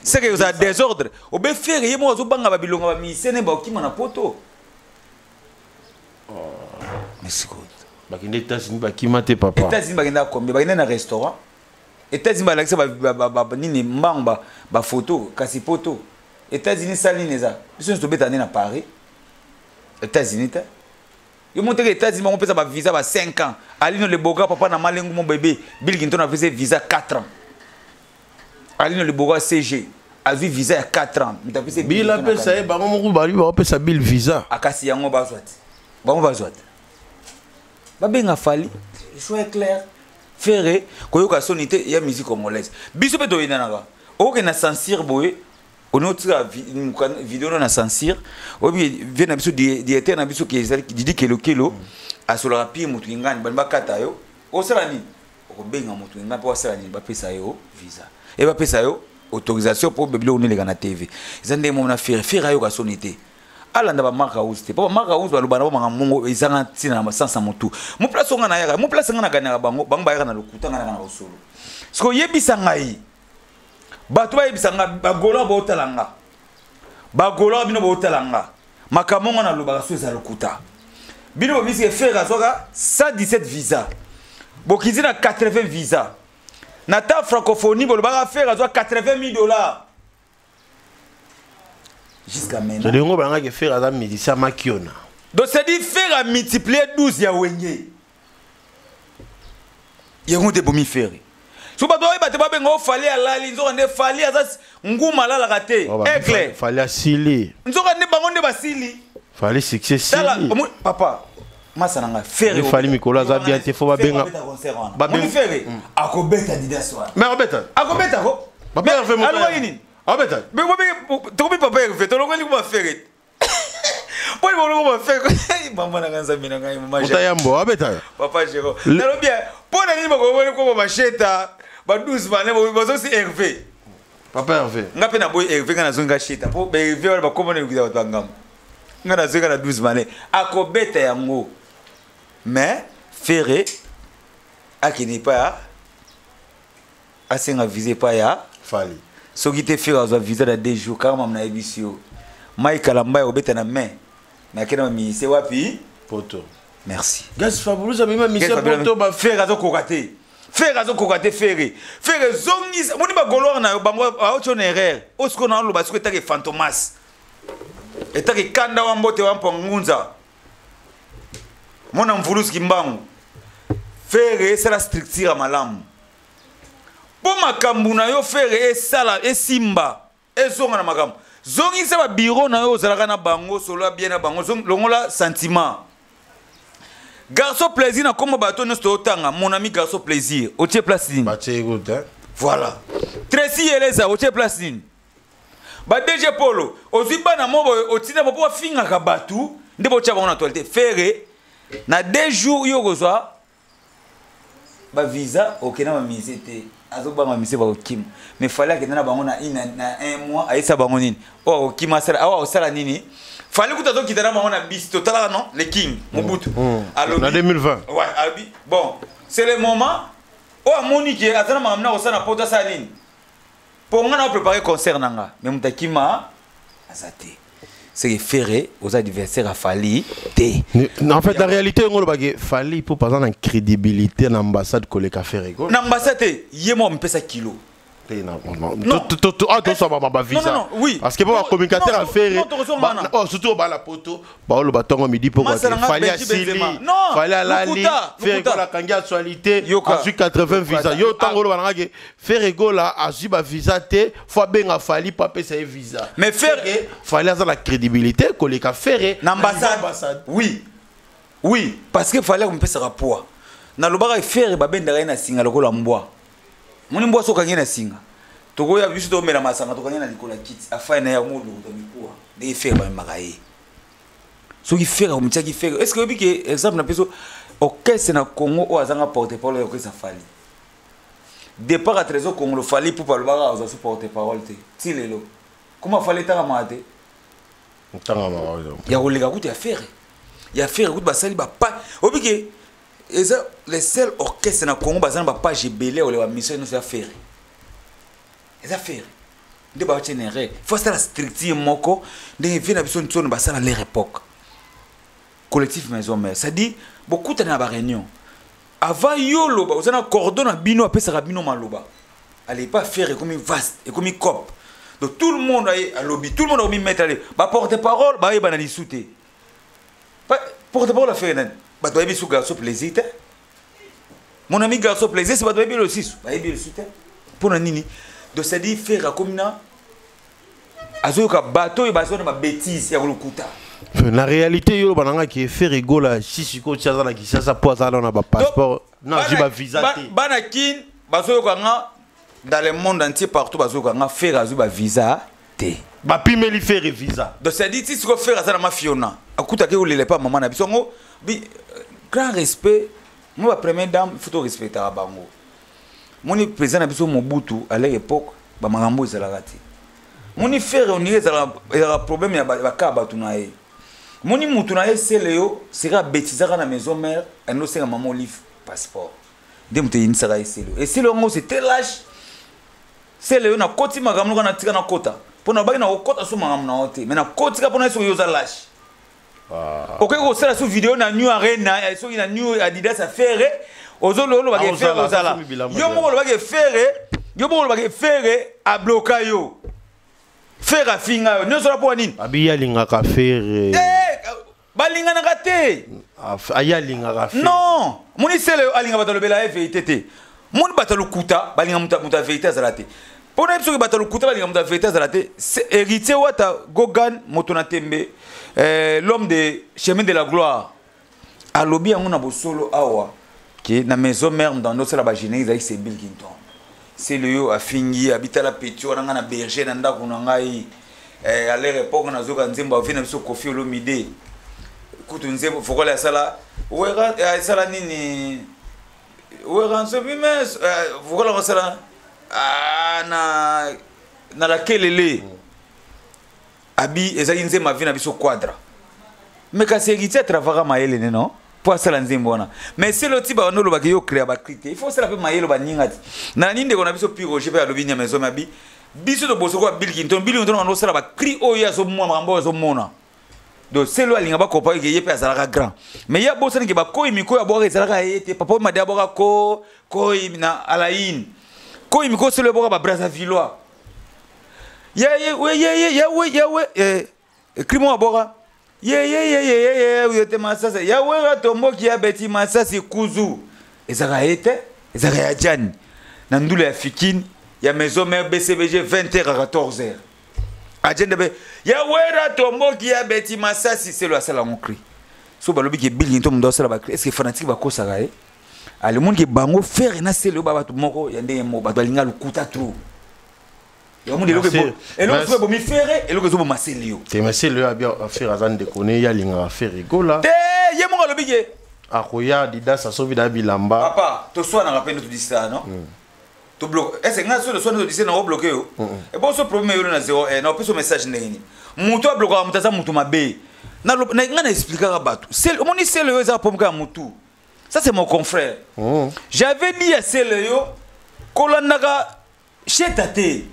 seke ozala désordre. Obe Ferre ye moko azobanga babilonga bamisene bakokima na poto. Mais sikoyo Bakende États-Unis, bakima te, papa. États-Unis bakendaka combien? Bakende na restaurant États-Unis, balakisa nini, mbango bafoto. Kasi poto États-Unis sali nini? Eza biso nyonso tobeta nde na Paris, États-Unis te. Yo mo teke États-Unis bango mpesa bavisa ba 5 ans. Alino Leboga, papa na malengu, mo bébé Bill Clinton apesa visa 4 ans. Alino Leboga CG azwi visa ya 4 ans, moto apesi. Bill apesa ye, bango moko bali baopesa Bill visa. Akasi yango bazwa te, bango bazwa te, babenga Fally. Choix est clair. Ferre koyoka soni te ya musique congolaise. Biso mpe toyendanaka, okokende na censure boye, oni otika video no na censure. Oyebi vie na biso, directeur na biso ke ezali Didi Kelokelo, asolaka pie motu ingani bani bakata yo, osala nini? Okobenga motu ingani mpo asala nini? Bapesa yo visa e bapesa yo autorisation mpo biloko neleka na TV. Eza ndenge moko na Ferre. Ferre ayoka soni te, alanda bamark House te, mpo bamark House baloba na bo makambo mongo ezanga ntina na sens na motu. Mo place oyo nga nayaka, mo place nga naganaka bango, bango bayaka na lokuta, nga nayaka na bosolo. Siko oyebisa ngai, bato bayebisa nga, bagoloa baotala nga, bagoloa bino baotala nga, makambo ngo nalobaka so eza lokuta. Bino bobisi Ferre azwaka 117 visa, bokizi na 80 visa. Na ta francophonie bolobaka Ferre azwa 80 000 $. Jusqu'à maintenant Tolingo bangaki Ferre aza musicien makiona. Donc c'est dit Ferre a multiplié 12 ya Wenge. Yango te bomi Ferre. So bato oyeba te, babenga o Fally alali, nzoka nde Fally aza nguma, alalaka te, aigle. Fally asili. Nzoka nde bango nde basili. Fally succès. Tala sili. Papa. Masa na nga Ferre. Fally mikolo aza bien te, faut babenga. Babenga Ferre. Akobeta Adidas wana. Mais akobeta. Akobeta ko. Papa Hervé moto. Alobaki nini? Akobeta. Mais tokomi Papa Hervé, tolongoli kuma Ferre. Po bolongo ba Ferre. Mama na nga Nzambe na ngai mama. Mota yambo abeta. Papa Jero. Nalobi po na nini bakomoni ko ba sheta ba 12 bane bazosi Hervé. Papa Hervé. Nga pe na boy Hervé nga nazongi nga sheta po ba Hervé wana bakomona elokisa bato ya ngambo. Nga nazongi nga na 12 bane akobeta yango. Mais Ferre akende pa ya asenga visa epai ya Fally. Soki te Ferre azwa visa na 2 jours kaka mama nayebisi yo. Mike Kalamba obeta na main. Mais akende ba ministère wapi? Poto. Merci. Gas Fabrice amema ministère poto ba Ferre azokoka te. Ferre azokoka te Ferre. Ferre zongisa moni ba Gaulois na yo bango aotio na erreur. Osiko na loba siko etake fantomas. Etake kanda wa mbote wa mpo ngunza. Mona mvuluzi kimbangu. Ferre esala structure malamu. Po makambo na yo Ferre esala esimba ezonga na makambo. Zongisa ba bureau na yo ozalaka na bango solola bien na bango longola sentiment. Garçon plaisir na kombo bato nyonso totanga mon ami garçon plaisir otie place nini? Batie écoute hein. Voilà. Tracy Eleza otie place nini? Ba DG Polo ozwi bana mo boye otinda po bafingaka bato nde botia bango na actualité. Ferre na 2 jours yo kozwa ba visa okenda ba musée te azobanga musée bakokima mais fallait akenda na bango na une na un mois ayesa bango nini oyo akokima asala awa akosala nini fallait kuta azokita na bango na bis totalaka non le king Mobutu alobi na 2020 ouais alobi bon c'est le moment oyo amoni ke aza na makambo na kosala na poto asala nini po nga na préparer concert na nga mais moto akima aza te. C'est que Ferre aux adversaires a Fally te. En fait, la réalité, on le Fally pour par exemple crédibilité dans l'ambassade koleka Ferre. Na ambassade te, ye mo mpesa kilo. Non, non. Tout ça va visa. Non, non, oui. Parce que pour un communicateur à Ferre, oh, surtout ba la poto, ba le bâton midi pour Fally a Sili, Fally a Lali, Ferre Gola kangi actualité, a 80 visa. Yo tango lo bananga Ferre Gola a su ba visa te, faut benga Fally pa pesa visa. Mais Ferre Fally a la crédibilité koleka Ferre na ambassade. Oui. Oui, parce que Fally a pesa rapport. Na lobaka Ferre ba bendaka na singa lokola mbwa. Moni mbwa soka ngena singa. Tokoya biso to mela masanga tokanya na likola kiti afai na ya modo to mikuwa. Ndenge Ferre ba makaye. Soki Ferre ko mutiaki Ferre. Est-ce que obi ke exemple na peso orchestre na Congo o azanga porte-parole orchestre Fally. Départ à Trésor Congo Fally pour parler ba aza porte-parole te. Ti lelo. Comment Fally tanga mate? Tanga mate. Ya kolega kutu ya Ferre. Ya Ferre kutu basali ba pa. Obi ke eza le seul orchestre na Congo bazana ba page ebele ole ba mission nyonso ya Ferre. Eza Ferre. Nde ba tien erreur. Faut ça la structure moko ndenge vie na biso ntsono basala leur époque. Collectif maison mère, ça dit beaucoup na ba réunion. Avant yo loba, ozana cordon na bino apesaka bino maloba. Allez pas faire comme vaste et comme cop. Donc tout le monde a lobby, tout le monde a mis mettre aller. Ba porte-parole, ba yeba na lisute. Ba porte-parole a fait nan. Ba doit biso garçon plaisir te. Mon ami garçon plaisir, c'est ba doit bi le six. Ba yebi le sute. Pour na nini? Donc ça dit faire comme na azoyoka bateau et bazo na ba bêtise ya lokuta. La réalité yo bananga qui fait rigola si siko tchaza na Kinshasa po azala na ba passeport non j'ai ba visa te. Bana kin bazoyoka nga dans le monde entier partout bazoyoka nga faire azu ba visa te. Ba pimeli faire visa. Donc ça dit si siko faire azala ma Fiona akuta ke olele pa maman na biso ngo bi grand respect moi ba première dame il faut to respecter bango. Moni président na biso Mobutu à l'époque ba makambo ezalaka te. Moni faire on dirait ezala problème ya ba ka batu na ye. Moni mutu na ye sele yo sera bêtisaka na maison mère ando senga maman Olive passeport. Nde mutu yinisaka ye sele. Et sele ngo c'est très lâche. Sele yo na koti makambo na tika na kota. Pona baki na kokota so makambo na ote. Mais na koti ka pona so yo za lâche. Ok ko sala so vidéo na New Arena, so na New Adidas affaire. Ozolo lo ba ke faire ozala. Yo moko lo ba ke faire, yo moko lo ba ke faire a bloquer yo. Faire a finga yo. Nyoso la po nini? Abi ya lingaka faire. Eh, balinga na kate. Aya lingaka faire. Non, moni sele alinga bato lobela ya vérité te. Moni bato lokuta, balinga muta vérité azala te. Pona biso ke bato lokuta balinga muta vérité azala te. C'est héritier Wata Gogan Motona Tembe, l'homme de chemin de la gloire. Alobi yango na bosolo awa ke na maison mère moto ando osala bagénérique ezalaki c'est Bill Clinton. Sele oyo afingi abitala petit wana ngai na berger na ndako na ngai eh, à leur époque nazoka nzembo avi na biso Koffi Olomide kutu nzembo fokole asala wera eh, asala nini wera nsobi mais eh, fokole asala ah, na na la kelele mm. Abi ezalaki nzembo avi na biso quadra mais kasi héritier atravaka mayele ne non mpo asala nzembo wana mais selo ti bawanda olobaki yo créa bacri te il faut osala mpe mayele baninga ti na nini ndeko na biso pi roger mpe alobi nyama ezomi abi biso toboso kwa bill kinton bill kinton banda osala bacri oyo ye azomona makambo oyo azomona donc selo alinga bakopa ye ye mpe azalaka grand mais ye abosani ke bakoyi mikoyo abwaka ezalaka ye te papa made abwaka ko koyi na alaine koyi mikoyo selo ebwaka babrazavillois ye ye ye ye yawe yawe eh cri moko aboka ye ye ye ye ye ye ye te masasi yawe atomboki ya beti masasi kuzu ezalaka ye te ezalaka ya jani na ndula ya fikine ya maison mère bcbg 20h à 14h ajende be yawera tomboki ya beti masasi selo asala yango cri so balobi ke bilingi to mondo asala bacri est ce que fanatique bakosaka ye alemoni ke bango fere na sele oyo ba bato moko ya ndenge moko bato balinga lokuta trop yango eloko eloko ebomi fere eloko ezoboma sele yo te mais sele oyo abi fere aza ndeko ne ye alingaka fere egola te ye moko alobi ke akoya adidas asobi da bilamba papa toswanaka mpe nde todisitaka non mm. tobloke ese ngai soki toswani todise na obloke yo ebongo so problème eyolo na zero eh, na opesa message ndenge nini moto ablokaka moto aza moto mabe ngai na explikaka bato omoni sele oyo eza pomka ya motu Ça, c'est mon confrère. Mmh. J'avais dit à Seleyo, kolandaka chez Tate.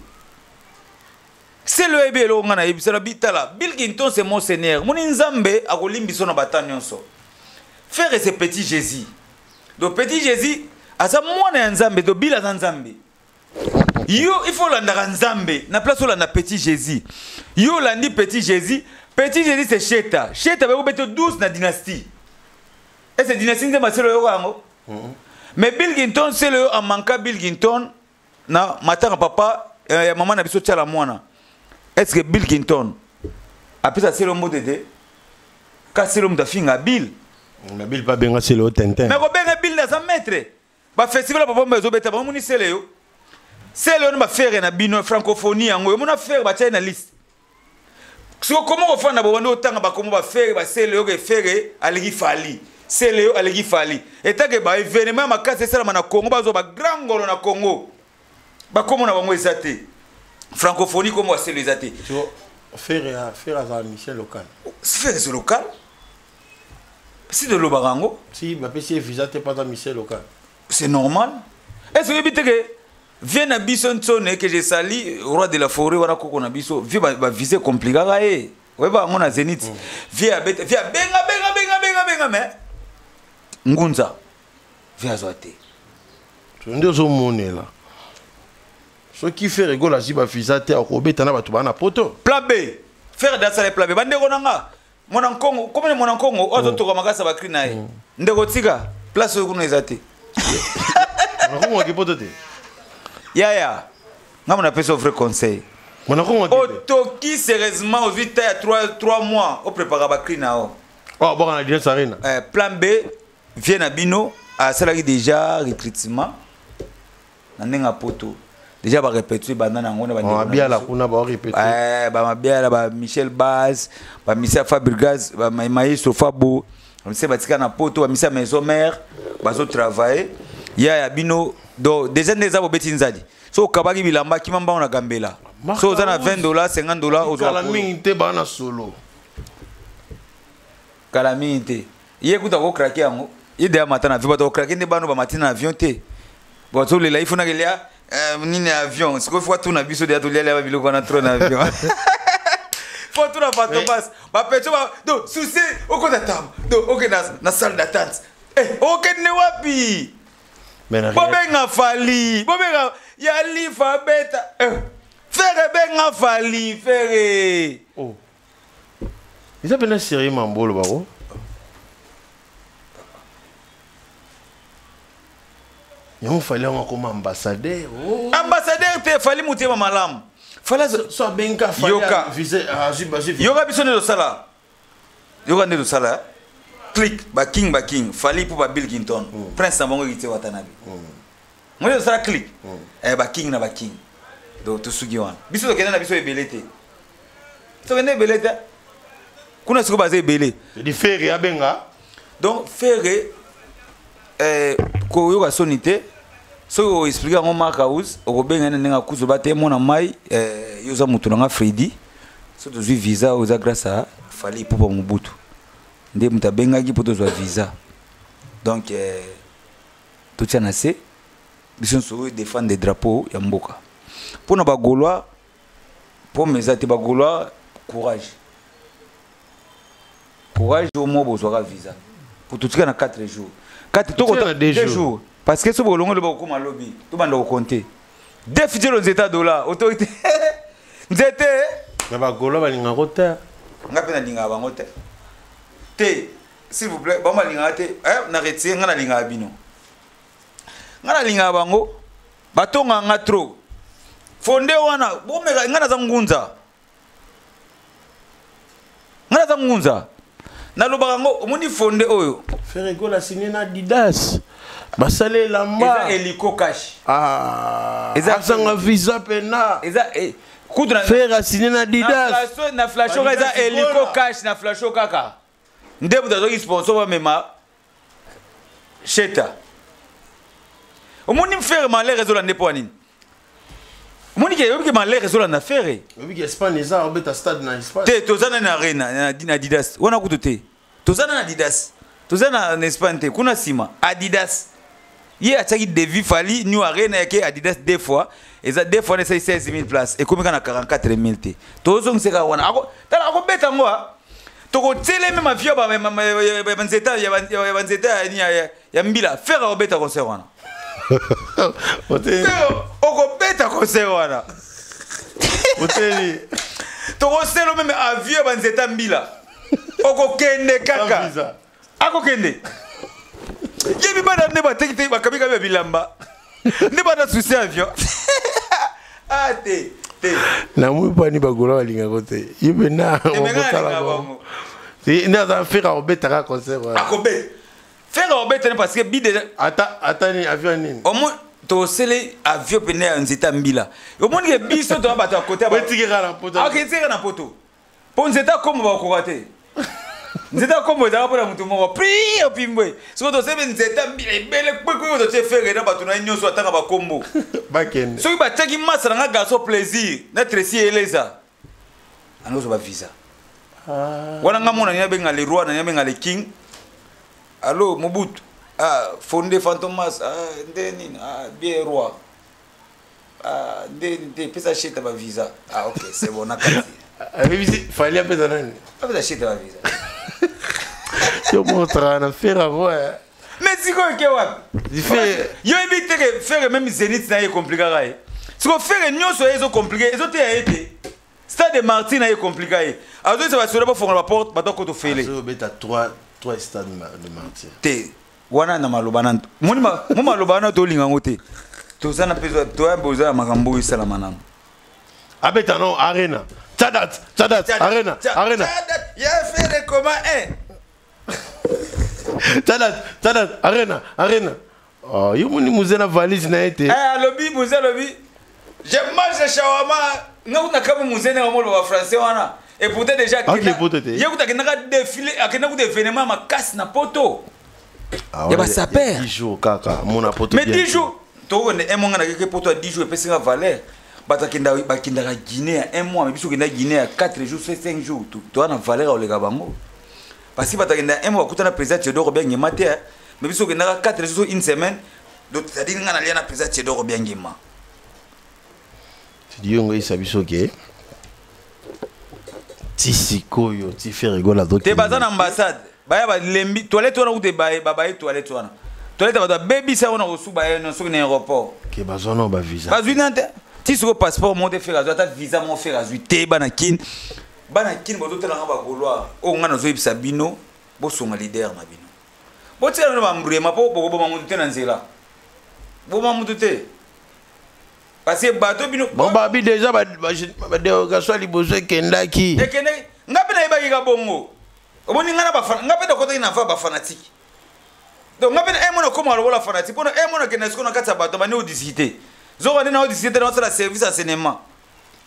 Seleyo ebi eloko nga nayebisa na bitala. Bill Clinton, c'est mon seigneur. Moni Nzambe akolimbi so na bata nyonso. Frère, c'est petit Jésus. Donc, petit Jésus, aza mwana ya Nzambe. Donc, Bill aza Nzambe. Yo, il faut landaka Nzambe. Na place olanda petit Jésus. Yo olandi petit Jésus. Petit Jésus, c'est Sheta. Sheta, bakobeta 12 na dynastie. Est-ce que dynastie nzembo aselo yoka yango? Mais Bill Clinton selo yo amanka Bill Clinton na matanga papa eh, ya mama na biso Tshala mwana. Est-ce que Bill Clinton apesa selo mbote te? Ka selo moto afinga Bill. Mais Bill pa benga selo tintin. Mais kobenga Bill na sa maître. Ba festival ya papa mba ezobeta bango moni sele yo. Sele yo na ba ferre na bino francophonie yango yo mona ferre ba na liste. Siko koma kofanda bobandi otanga bakombo ba ferre ba sele yo ke ferre aleki fali. Sele yo aleki fali. Etake ba événement ya makasi esalama na Congo bazwa ba grand ngolo na Congo. Bakombo na bango eza te. Francophonie kombo ya sele eza te. Ferre ferre azala mission local. Ferre c'est local. Si tolobaka yango. Si bapesi ye visa te mpo aza mission local. C'est normal. Est-ce que oyebi te ke vie na biso nsone que je sali roi de la forêt wana koko na biso vie ba visa complikaka ye oyeba yango na zenith mm. vie abeta vie abenga benga benga benga benga mais ngunza vie azwa te nde ozomonela soki Ferre Gola azwi bavisa te akobeta na bato baa na poto plan b Ferre dasala plan b bandeko na nga mwana nkongo komona mwana nkongo oyo azotoka makasi ya bakri na ye mm. ndeko tika place oyo kuna eza te mwana nkongo poto te yaya nga mona apesi vrai conseil mwana nkongo otoki sérieusement ozwi ta ya 3 mois oprépara bakri na yo oh, boka na Adidas Arena eh, plan b vie na bino asalaki déjà recrutement na ndenge ya poto déjà ba répétition ebanda na yango na bamabiala kuna ba répétition eh bamabiala ba Michel Baz ba Misia Fabregas ba Maestro Fabo ba batika na poto ba Misia Maison Mère bazo travailler ya ya bino donc déjà nde eza bobeti nzadi so okabaki bilamba kima mbango na gambela so oza na 20 dollars 50 dollars ozwa mingi te bana solo kala mingi te ye kuta akokrake yango ye deya mata na avion bato akokrake nde bano bamati na avion te bazolela ifo nakelia eh, nini avion sikoyo fo atuna biso deya tolialia babiloko wana tro na avion fo atuna bato basi bapeto ba do susi okota tamba do oke na, na salle d'attente eh, okende wapi bobenga fali bobenga ya lifa beta eh, fere benga fali fere oh. eza mpena sérieux mambo olobako yango fali yango akoma ambassadeur oh. ambassadeur te fali motema malamu so abenga yoka yoka biso nde tosala yoka nde tosala eh? Click baking baking Fally mpo ba Bill Clinton, prince na bango Héritier Watanabe. Moi tosala click, baking na baking. Donc tosuki wana. Biso tokende na biso ebele te, tokende ebele te kuna. Sikoyo baza ebele. Di Ferre abenga. Donc Ferre, koyoka soni te. Soki oexpliquer yango Mark House, okobenga ye na ndenge akuzoba te. Mona mai, yo oza moto na nga Fredi. So tozwi visa oyo eza grâce à Fally Ipupa Mobutu nde moto abengaki mpo tozwa visa. Donc totia na se biso nyonso oyo défendre drapeau ya mboka mpo na Bagaulois. Pome eza te. Bagaulois, courage, courage. Omo bozwaka visa po totika na 4 jours, 4. Totika na 2 2 jours. Jours, parce que so bolongo loba kokóma lobi, tobanda kocompter defitielo nzete ya dollar autorité nzete. Na Bagaulois balingako te. Nga mpe nalingaka bango te te. S'il vous plaît, bango balingaka te. Na retire. Nga nalingaka bino, nga nalingaka bango. Batongaka nga trop fonde wana. Bomeka nga naza ngunza, nga naza ngunza. Nalobaka yango. Omoni fonde oyo? Ferre Gola signé na Adidas, basala elamba. Eza hélico cash. Ah, azanga visa pena. Eza kutu na Ferre asigné na Adidas. Na flasho kaka eza Adidas. hélico Gola. cash na flasho kaka nde moto azwaki sponsor bamema sheta. Omoni Ferre, malheur ezolanda mpo ya nini? Omoni ke oyebi ke malheur ezolanda Ferre. Oyebiki Espagne eza obeta stade na Espagne. Te, toza nani arena na Adidas wana kutu te. Toza na Adidas, toza na Espagne te. Kuna nsima Adidas ye atiaki devis Fally new arena yake Adidas deux fois, eza deux fois esali 16 000 place, ekomi kaka na 44 000 te. Tozongiseka wana. Tala, akobeta yango tokotiele meme avion banzeta ya banzeta ya mbila. Ferre akobeta concert wana. Ferre okobeta concert wana. Oteli. Tokosela meme avion ya banzeta mbila, okokende kaka. Visa. Akokende. Yebi bana nde bateki te, bakabikabi ya bilamba nde bana susi avion. Ah, te te. Namoi mpani Bagaulois balingako te. Ye mpena. Emenga nalingaka bango. Nde aza Ferre akobetaka concert wana. Akobeta, Ferre akobeta ne parce que bi déjà. Ata nini, avion nini. Omoi tosele avion pene ya nzete ya mbila. Omoni ke biso toya bato ya kote. Otikeka na poto. Aketikeka na poto mpo nzete akombo bakokoka te. Nzete akombo ezalaka mpona motu moko pri opimbwe. Soki tosebe nzete ya mbila ebele kpekwe, totie Ferre na bato na ye nyonso atanga bakombo. Bakende. Soki batiaki masa na nga garçon plaisir na Tresi eleza anozwa bavisa wana. Nga mona nini abenga le roi, nani abenga le king. Allo Mobutu, ah, fonde Fantomas, ah, nde nini, ah, bien roi, ah, nde nde pesa sheta bavisa. Ah, ok, c'est bon, na kati. Ayebisi Fally apesa nani? Apesa sheta bavisa. Yo motraka na Ferre avo. Mais sikoyo ke wapi? Ferre. Yo yebi te ke Ferre même Zénith na ye compliquaka ye. Siko Ferre nyonso ye ezocompliquer, ezoteya ye te. Stade de Martyr na ye compliquer ye. Azoyesa basoda bafongola baporte, bato akoto fele. Azobeta 3 stade de Martyr. Te, wana na maloba na moni mo maloba wana tolinga yango te. Toza na mpe toya boza na makambo oyo esalama nano. Abeta no arena, tchadat tchadat, arena, arena. Ya Ferre koma 1. Tchadat tchadat, arena, arena. Oh, yo moni muze na valise na ye te. Eh, alobi muze, alobi je mange shawarma. Nga kuna kama muze ndenge moloba français wana. Et pourtant déjà Ake poto te. Ye kuta akendaka défilé, akenda kuta événement makasi na poto ya basaper. 10 jours kaka mona poto. Mais bien. 10 jours tokokende un mois. Nga nakeke poto ya 10 jours epesinga valeur. Bato bakendaka Guinée ya un mois, mais biso okenda Guinée ya 4 jours, 5 jours, toza na valeur ya koleka bango, parce que bato akenda un mois bakutana président Théodore Obiang Nguema te. Mais biso okendaka 4 jours, une semaine. Donc c'est-à-dire nga nalia na président Théodore Obiang Nguema. Yo ngoyisa biso ke ti sikoyo ti Ferre Gola. Te, baza na ambassade, baya balembi toilette wana kuta babaye toilette wana, toilette bato babebisa wana kosuba ye soki na aéroport. Ke bazwa nao bavisa. Bazwi na te. Ti sikoyo passeport moko te Ferre azwi, ata visa moko Ferre azwi te. Bana Kine, bana Kine bozotalanga, Bagaulois oyo ngai nazoyebisa bino, bosonga leader na bino, botika bino bambrema mpo bokoboma mutu te na nzela. Boma mutu te parce que bato bino. Bon, babi déjà badérogation ya liboso ekendaki. Ekende, nga mpe nayebaki ka bongo. Omoni nga na bafana nga mpe nakotaki na va bafanatike. Donc nga mpe na mona okóma lokola fanatique mpona e mona okende sikoyo na kati ya bato bandi odiscute. Zoka nde na odiscute na osala service ya cinéma.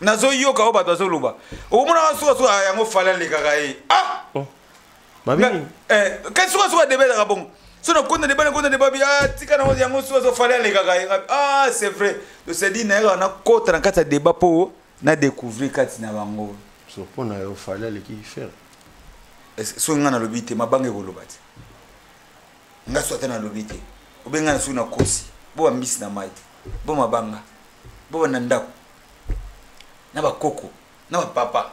Nazoyoka oyo bato bazoloba. Okomonaka sukasuka yango fale alekaka ye. Ah! Oh. Mabini. Eh, kasi sukasuka deba ezalaka bongo. So nakonda deba nakonda deba bi ah tika na yango sukasuka fale alekaka ye. Ah c'est vrai. Donc c'est dit nayaka nakota na kati ya débat mpo na découvrir kati na bango. So mpo na yo fale aleki faire. Soki ngai nalobi te mabanga ekoloba te. Nga so ata nalobi te. Obe ngai na soki nakosi. Bo bambisi na mai te. Bo mabanga. Bo banda ndako. Na bakoko. Na bapapa.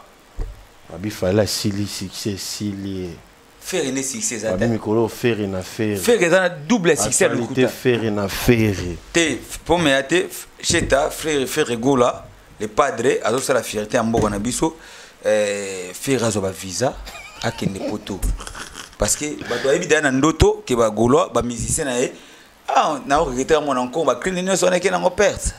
Babi fale asili succès esili. Ferre nde succès eza te. Mikolo Ferre na Ferre. Ferre eza na double succès ya lokuta. Ferre na Ferre. Te pome ya te Cheta frère Ferre Gola le padre azosala fierté ya mboka na biso eh, Ferre azwa ba visa akende poto parce que bato bayebi deya na ndoto ke ba Gaulois ba musicien na ye ah na regretter mwana nkongo ba cri nyonso wana eke nango perte.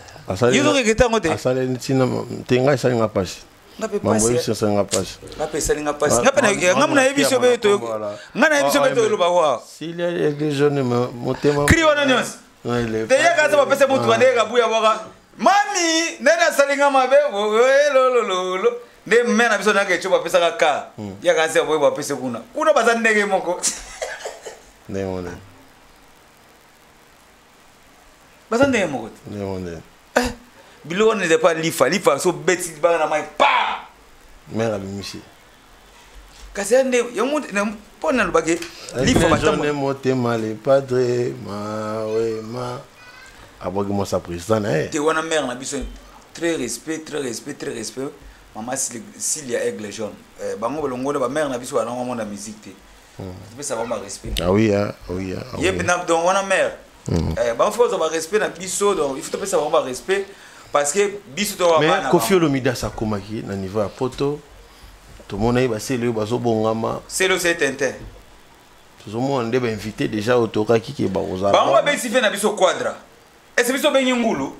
Yo ozo regretter yango te. Asaleli ntina te ngai esali nga pasi. Nga pe pasi. Mambo esali nga pasi. Nga pe esali nga pasi. Nga pe nga mona yebi so be to nga na yebi so be to loba wa. S'il y a des jeunes motema. Cri wana nyonso. Te yaka sa bapesa mutu bande kabuya waka. Mami, nani asali nga mabe? Lolololo. Nde mère na biso naka echo bapesaka ka. Yaka nse boye bapesa kuna. Kuna baza ndenge moko. Ndenge moko. Baza ndenge moko te. Ndenge moko. Eh, biloko wana eza pa lifa, lifa so beti bana na mai pa. Mère abimisi. Kasi ya nde yango mpo nalobaki lifa batambo motema le padre mawe ma abwaki mwasa président na ye te wana mère na biso très respect très respect très respect mama Cilia Aigle Jaune eh, bango balongona ba mère na biso bango mona musique te topesa bango ba respect. Ah oui ah oui ah ye mpe donc wana mère eh, bango faut bazwa ba respect na biso, donc il faut topesa bango ba respect parce que biso to mais Koffi Olomide asakomaki na niveau ya poto tomona ye basele oyo bazobongama selo c'est tintin tozomona nde bainvité déjà oyo tokaki ke bakozala bango babengisi mpe na biso quadra ese biso obengi ngulu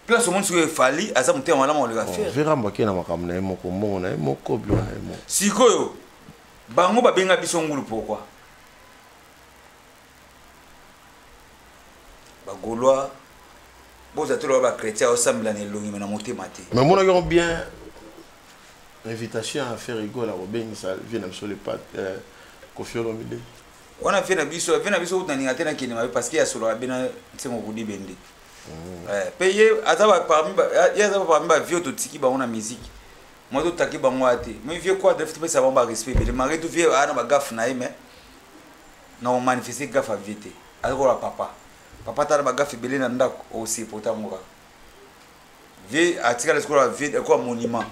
place omoni soki efali aza motema malamu oleka Ferre Vera mbaki na makambo na ye moko mbongo na ye moko biloko na ye moko sikoyo bango babenga biso ngulu pourquoi bagaulois boza toloba bachrétien osambela na elongi me na motema te. Mais monaki yango bien invitation ya Ferre Gola kobengisa vie na biso le pat Koffi Olomide wana vie na biso vie na biso kutu nalinga te nakende mabe parce que asolaka be na nsengo kodibe nde mpe ye aza parmi ye aza parmi bavie totiki bango na musique moi totaki bango aya te mais vie quadre topesa bango barespect ebele malgré tout vie aya na bagaffe na ye mais na komanifeste gaffe ya vie te aza kola papa papa tala bagaffe ebele na ndako osepota yango kaka vie atikala sikoyo vie ekoya monument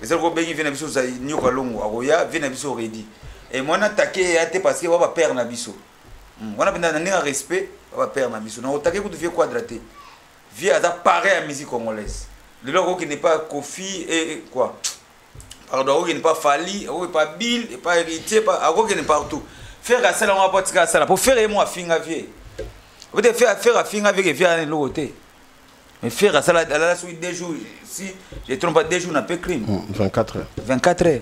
ezali kobengi vie na biso nyoka longo akoya vie na biso redi e mwana atake ya te parce que wa bapère na biso wana mpenza na ndenge ya respect wa bapère na biso na otake kutu vie quadra te vie aza pareil ya musique congolaise lelo akokende pa Koffi et quoi pardon akokende pa Fally akokende pa Bill pa Héritier akokende partout Ferre asala yango apo atika asala po Ferre ye mo afinga vie peut-être Ferre afinga vie ke vie ana eloko te. Mais Ferre asala alala soki 2 jours si je trompe pas 2 jours na pe crime 24 heures 24 heures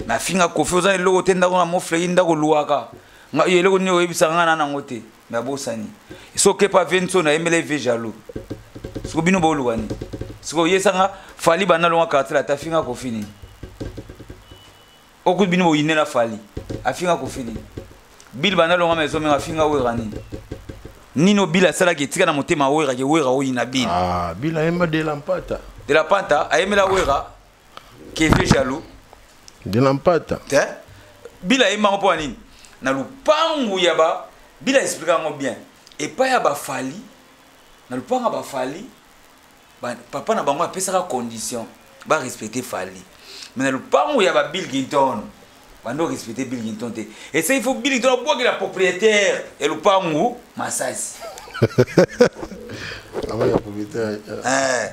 na finga Koffi oza eloko te ndako na moflei ndako luwaka nga eloko nini oyebisaka nga na nango te mais abosani soki pa venso na yembele vie jaloux siko bino boluka nini siko oyesanga Fally banda longa quartier ata finga Koffi nini okuti bino boyinela Fally afinga Koffi nini Bill banda longa maison menga afinga Wera nini nino Bill asalaki etika na motema Wera ke Wera oyina Bill. Ah Bill ayemba de la mpata de la panta ayembela Wera ke vie jaloux de la mpata te Bill ayemba ngo mpo nini na lupangu ya ba Bill explique yango bien epai ya ba Fally na lupangu ya ba Fally ba, papa na bango apesaka condition ba respecter Fally mais na lupangu ya ba Bill Clinton bando respecter Bill Clinton te et ça il faut Bill Clinton abwaki la propriétaire ya lupangu masasi abwaki la propriétaire eh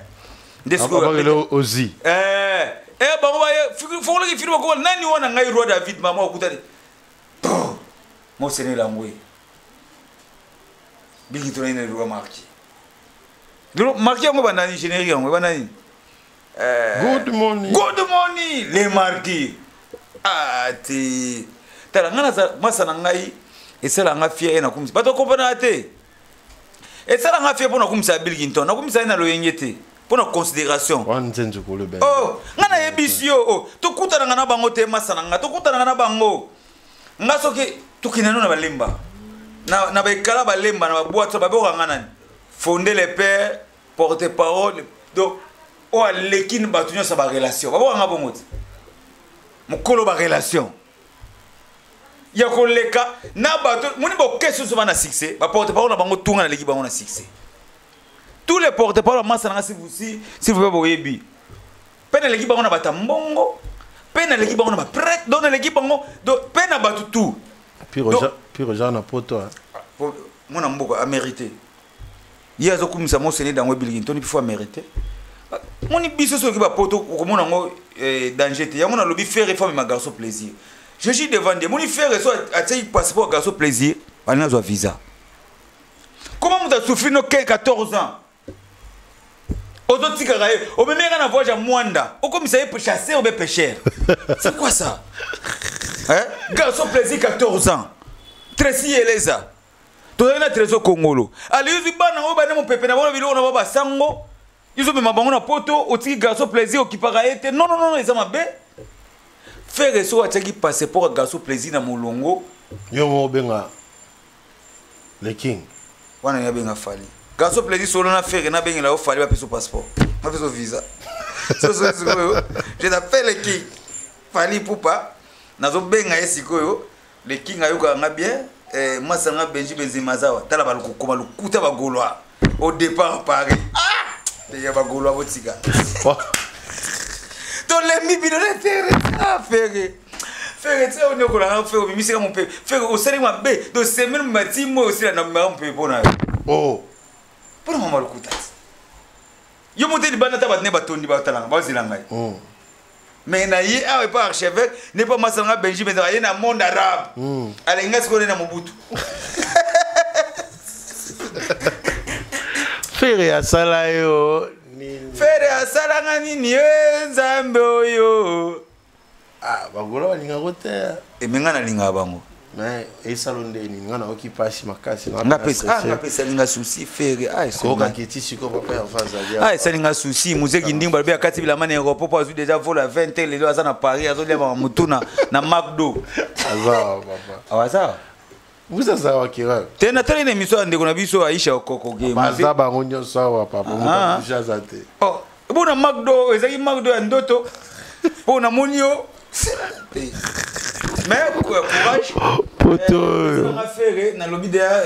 nde sikoyo ozi eh eh bango baye fongolaki filme ko nani wana ngai roi David mama okutani mosenela ngwe Bill Clinton ina roi marqué lelo marqué yango banda ni générique yango banda nini Good morning. Good morning les marquis. Ah te, tala ngai naza masa na ngai, esala nga fier na kumisa bato comprendre te. Esala nga fier mpo na kumisa Bill Clinton, nakumisa ye na loyenge te, mpo na considération. Oh, nga nayebisi yo, oh, tokutanaka na bango te, masa na nga tokutanaka na bango. Nga soki tokenda no na balemba na baekala balemba na babwate baboka nga nani fonde le père porte parole, donc oyo aleki bato nyonso ya barelation baboka nga bongo te, mokolo barelation ya koleka na bato moni bokesi nyonso bana succès, baporte parole na bango tunga naleki bango na succès. Tous les porte parole masa na nga, si vous si si vous boyebi mpe naleki bango na bato ya mbongo, mpe naleki bango na baprêtre, donc naleki bango mpe na bato tout. Pire genre na poto. Mwana mboka amérité, ye azokumisa mosene dango ebiliki ntoni mpe fo amérité. Moni biso soki bapoto okomona yango danger te. Yango nalobi Ferre fo amema garçon plaisir. Je suis devant Dieu, moni Ferre so atiaki passeport garçon plaisir, balingi azwa visa. Comment moto asouffrir no 14 ans, ozotikaka ye, omemi yaka na voyage ya Mwanda, okomisa ye chasseur ou bien pêcheur? C'est quoi ça, hein? Garçon plaisir 14 ans, Tracy Eleza, tozali na Trésor Kongolo, aleyuzi bana oyo bana mopepe na bango, biloko na bango basango yozomema bango na poto, otiki garçon plaisir, okipaka ye te. Non, non, non, eza mabe. Ferre soki atiaki passeport ya garçon plaisir na molongo. Yo moko obenga le king. Wana ye abenga Fali garçon plaisir solo na Ferre, nabengela yo Fali, bapesa passeport, bapesa visa. Soso sikoyo je t'appelle le king Fali Pupa, nazobenga ye sikoyo le king, ayokaka nga bien. Mwasi nga Benji Benzema azawa, tala balokokoma lokuta bagaulois au départ Paris. Ah, ya bagaulois, botika, tolembi bino na Ferre. Ah, Ferre, Ferre tia onyokolanga. Ferre obimisika mopepe, Ferre osali mabe. Do semaine mati mo osila na mema mopepe mpo na yo. Oh, mpo na mama lokuta ti yo mote libanda, ta bato ne batondi batalanga bazela ngai. Mais na ye awa epa archevêque ne pa masanga Benji Benza, aye na monde arabe, alingi nga sikoyo ne na Mobutu. Ferre asala yo nini? Ferre asalanga nini? Ye Nzambe oyo. Ah, bagola balingako te. Eme nga nalingaka bango. Mais esalo nde nini? Nga nayoki mpasi makasi. Nga mpe esalinga souci Ferre. Koyoka ti sikoyo papa Herve azali. Ah, esalinga souci. Muzeki ndingo balobi akati bilamba na aéroport po azwi déjà vol ya 20 heures. Lelo aza na Paris, azolia baka motu na Macdo. Aza papa. Awa aza. Musa aza wakira. Te, natali na émission ya ndeko na biso Aisha Okoko. Baza bango nyonso awa papa, moto aza te. Mpo na Macdo ezalaki Macdo ya ndoto mpo namoni yo te, mais courage. Poto oyo. Ferre nalobi deya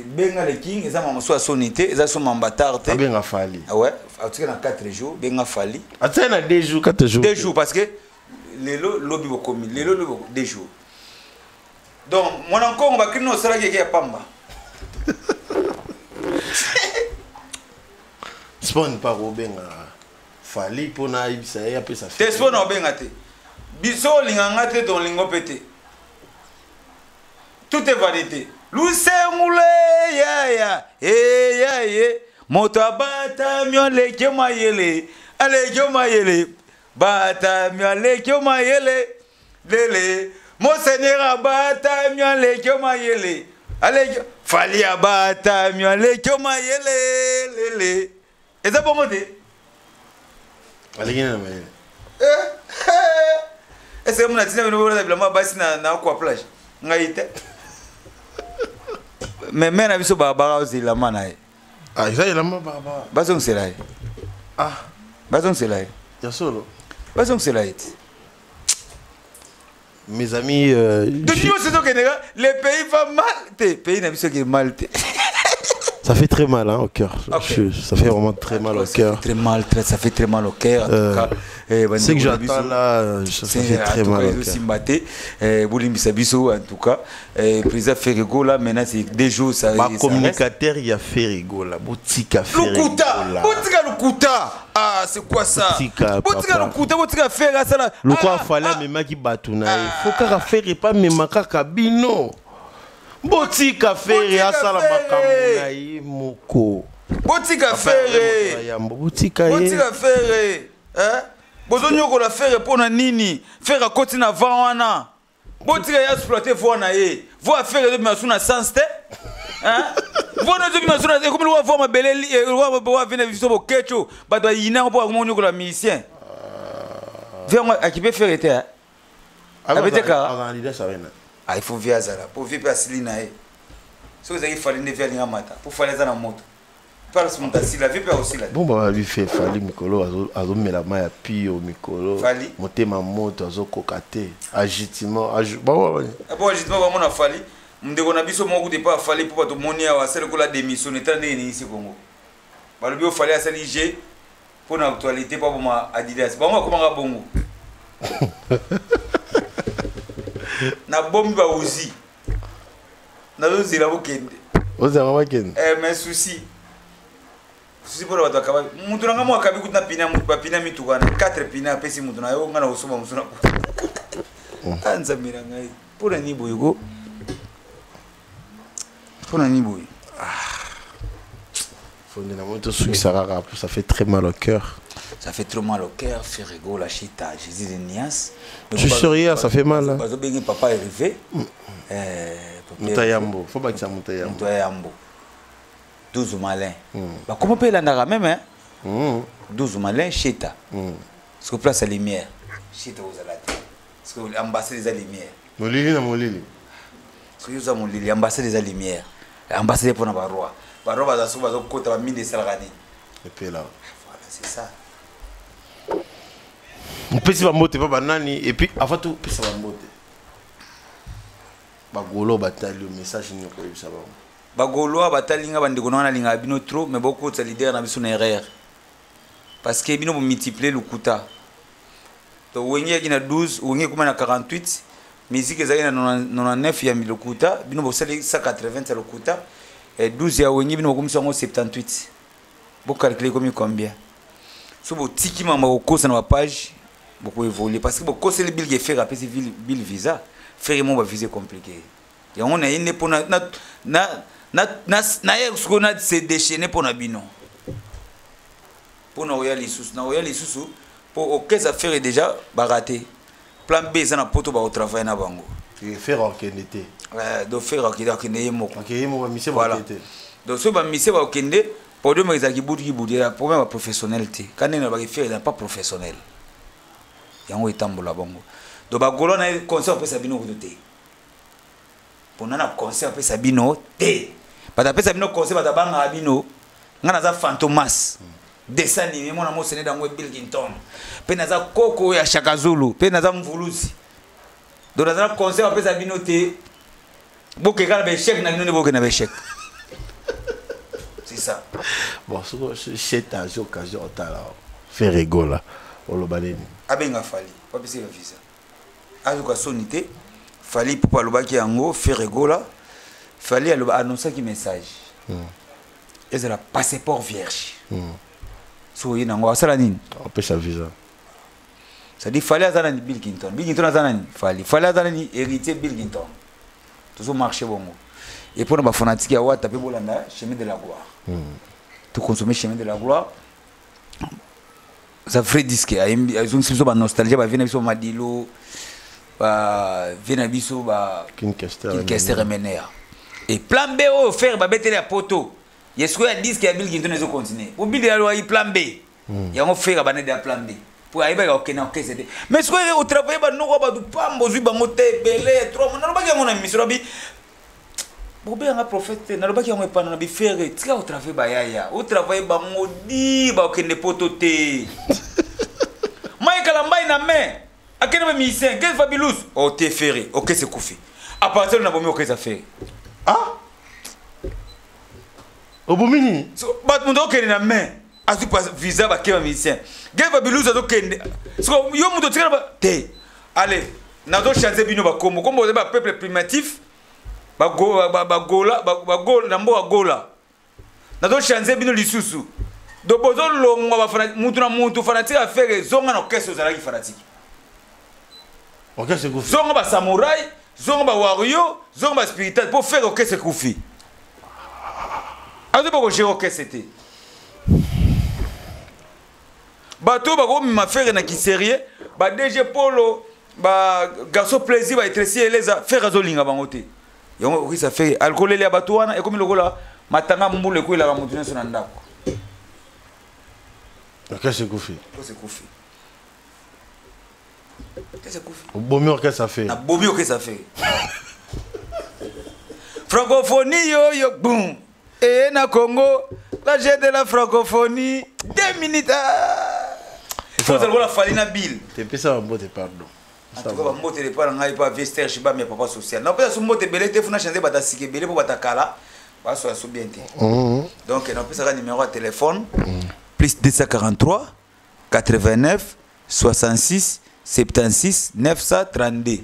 benga le king, eza mama so ya soni te, eza so mambatar te. Abenga Fali. Ouais, atika na 4 jours, benga Fali. Atika na 2 jours, 4 jours. 2 jours, parce que lelo lobi bokomi, lelo lobi 2 jours. Donc mwana nkongo bakrino osalaki eke ya pamba. Spawn par obenga Fali mpona ayebisa ye apesa. Te, spawn obenga te, biso olinga nga te, tolingo mpe te, tout est vanité. Lusengule yaya eyaye, moto abatami aleki mayele, aleki mayele, batami aleki mayele lele, monseigneur abatami aleki mayele, aleki Fali abatami aleki mayele lele, eza bongo te. Aleki na mayele. Est-ce que muna tina bino bolata bilamba basi na aqua plage? Ngai te, mais me na biso Barbara ozelama na ye. Ah, eza elamba Barbara. Bazongisela ye. Ah. Bazongisela ye. Ya solo. Bazongisela ye te. Mes amis, de nyonso ezokendeka, le pays va mal te, pays na biso eke mal te. Ça fait très mal, hein, au cœur. Ok. Ça fait vraiment très mal au Ça cœur. fait très mal, ça fait très mal au cœur. En tout cas, Ce que bandeko na j'attends biso, là, ça fait très mal au cœur. Ezosimba te, bolimbisa biso en tout cas. Président Ferre Gola, maintenant c'est 2 jours, ça, ça Ba reste. communicateur, il y a Ferre Gola. Boutique à Lokuta, Ferre Gola. botika lokuta. Ah, c'est quoi ça? Botika, Botika papa. lokuta, botika Ferre asala. Lokwa Ah, Fali ah. amemaki bato na ye, fo kaka Ferre pa amema kaka bino. Botika Ferre Botika asala Ferre. makambo na ye moko. Botika Ferre. Yambo, botika ye. Botika Ferre, hein? Bozonyokola Ferre mpo na nini? Ferre akoti na vent wana. Botika ye exploiter voix na ye. Voix ya Ferre ezobima su na sens te. Hein? Voix na ezobima su na ekomi lokola voix mabele eh, lokola voix vina biso bokecho bato bayina yango mpo bakoma konyokola musicien. Vie yango akipe Ferre te. hein? Abete kaka. Azala leader Serena. Ah, il faut vie azala po vie mpe asili na ye. Soki ezalaki Fally nde vie alinga mata po Fally aza na moto. Pars moto asila vie mpe akosila te. Bon ba bi fait Fally mikolo azo azomela mayi ya pio mikolo. Fally. Motema moto azokoka te. Agitement aju ba ba. Ah, po agitement bamona Fally ndeko na biso moko kutu epa Fally mpo bato moni awa asali lokola démissionne tala ndenge eningisi Congo. Balobi oyo Fally asali jeu mpo na actualité mpo aboma Adidas. Bango bakomaka bongo. Nabombi ba Uzi. Nazozela bokende. Ozela bakende. Eh, mais souci. Souci mpo na bato akaba. Mutu na nga moko akabi kutu na pina ba pina mituka na 4 pina apesi mutu na yo nga na kosomba mosusu na Ah, Nzambe na ngai. Mpo na nini boye ko? Mpo na nini boye? Fonde na moto sukisa kaka ça fait très mal au cœur. Ça fait trop mal au cœur, Ferre Gola, Chita, Jésus de Nias. Je suis sérieux, ça fait mal. Hein. Bazo bengi papa arrivé. Mutayambo, faut pas que ça Mutayambo. Mutayambo. 12 malins. Bah comment peut l'andara même hein? 12 malins Chita. Parce que place à lumière. Chita aux alate. Parce que l'ambassade des lumière. Molili na molili. Parce que yoza molili, ambassade des lumière. Ambassade pour na ba roi. Ba roi baza so bazo kota ba minde salaka nini. Et puis là. Voilà, c'est ça. Mpesi bambote pa banani et puis avant tout pesa bambote. Bagolo batali yo message nini okoyebisa bango. Bagolois batali nga bandeko na nga nalingaka bino trop mais bokotisa leader na biso na erreur. Parce que bino bomultiplier lokuta. Donc Wenge yaki na 12, Wenge ekoma na 48, musique ezalaki na 99 ya lokuta, bino bosali 180 ya lokuta, et 12 ya Wenge bino bokomisi yango 78. Bo calculer ekomi combien? So botiki mama kokosa na ba page, boko évoluer parce que bokoseli Bill ke Ferre apesi Bill visa, Ferre mo ba visa compliqué. Yango na ye nde pona na na na na na ye sikoyo na se déchaîner pona bino. Pona oya lisusu, na oya lisusu po okesa Ferre déjà ba raté. Plan B eza na poto ba travailler na bango. Et Ferre okende te. Donc Ferre okende, okende ye moko. Okende ye moko, ba mise ba Voilà. okende te. Donc soki ba mise ba okende, podium ezalaki butu ki butu, ya problème ba professionnel te. Quand ndenge ba Ferre eza pas professionnel. Yango etambola bongo. Donc ba Gaulois na conseil opesa bino kutu te. Pona na conseil opesa bino te. Bato apesa bino conseil, bato abangaka bino. Nga naza Fantomas. Dessin animé, mwana mwasi nde yango Bill Clinton. Pe naza koko ya Shaka Zulu, pe naza mvuluzi. Donc naza na conseil apesa bino te. Bokeka na ba échec na bino nde bokeka na ba échec. C'est ça. Bon, soko c'est ta occasion otala. Ferre Gola. Oloba nini? Abenga Fally, papese ba visa. Azoka soni te. Fally Ipupa alobaki yango, Ferre Gola. Fally aloba annonçaki message. Ezala passeport vierge. So ye nango asala nini? Apesa visa. C'est-à-dire Fally aza nani Bill Clinton. Bill Clinton aza nani Fally. Fally aza nani héritier Bill Clinton. Toujours marché bongo. Et pour ba fanatique ya Wata pe bolanda chemin de la gloire. To consommer chemin de la gloire. Ça vrai disque ayembi azongisi biso ba nostalgie ba vie na biso Madilo ba vie na biso ba King Kester King Kester Emeneya. Et plan B oyo faire ba betele ya poto. Yesko ya disque ya Bill Clinton ezo continuer. Po Bill ya loi plan B. Yango faire ba nede ya plan B. Po ayeba ya okena orchestre te. Mais sikoyo o travailler ba noko ba du pambo zwi bango te belé 3 mois. Nalobaki yango na mission rabi. Bobenganga prophète te, nalobaki yango epana na bifere, tika o travailler ba yaya, o travailler bango di ba okende poto te. Mike Kalambay na main, akende ba musicien, Gel Fabilous, o te ferre, ok c'est kufi. À partir de na bomi ok ça fait. Ah! Obomi nini? So, bato moto okende na main, azwi pas visa ba keba musicien. Gel Fabilous azokende. So yo moto otikala ba te. Allez, nazo changer bino ba kombo, kombo ba peuple primitif. Ba go, ba, ba, ba gola, ba, ba gola, na mboka gola. Nazo changer bino lisusu. Donc bozo longwa ba fana, mutu na mutu fanatique ya Ferre, zonga na orchestre ozalaki fanatique. Orchestre ekufi. Zonga ba samouraï, zonga ba warrior, zonga ba spirital pour faire orchestre ekufi. Azo boko gérer orchestre te. Bato oyo bakomema Ferre na kiserie, ba DG Polo, ba garçon plaisir, ba etresi eleza, Ferre azolinga bango te. Yango okisa Ferre alkoleli ya bato wana ekomi lokola matanga mbula ekwelaka moto nyonso na ndako. Orchestre ekufi. Orchestre ekufi. Orchestre ekufi. Obomi orchestre Ferre. Nabomi orchestre Ferre. Francophonie yo yo boum. Et na Congo, la jet de la francophonie, 2 minutes. Ah. Faut lokola Fally na Bill. Tepesa bambote, pardon. En tout cas, bambote epa na ngai pa Vester Shibami ya papa social. Napesa so mbote ebele te, funa change bato asika ebele mpo bato akala basoya so bien te. Donc napesaka numéro ya téléphone: plus 243 89 66 76 932,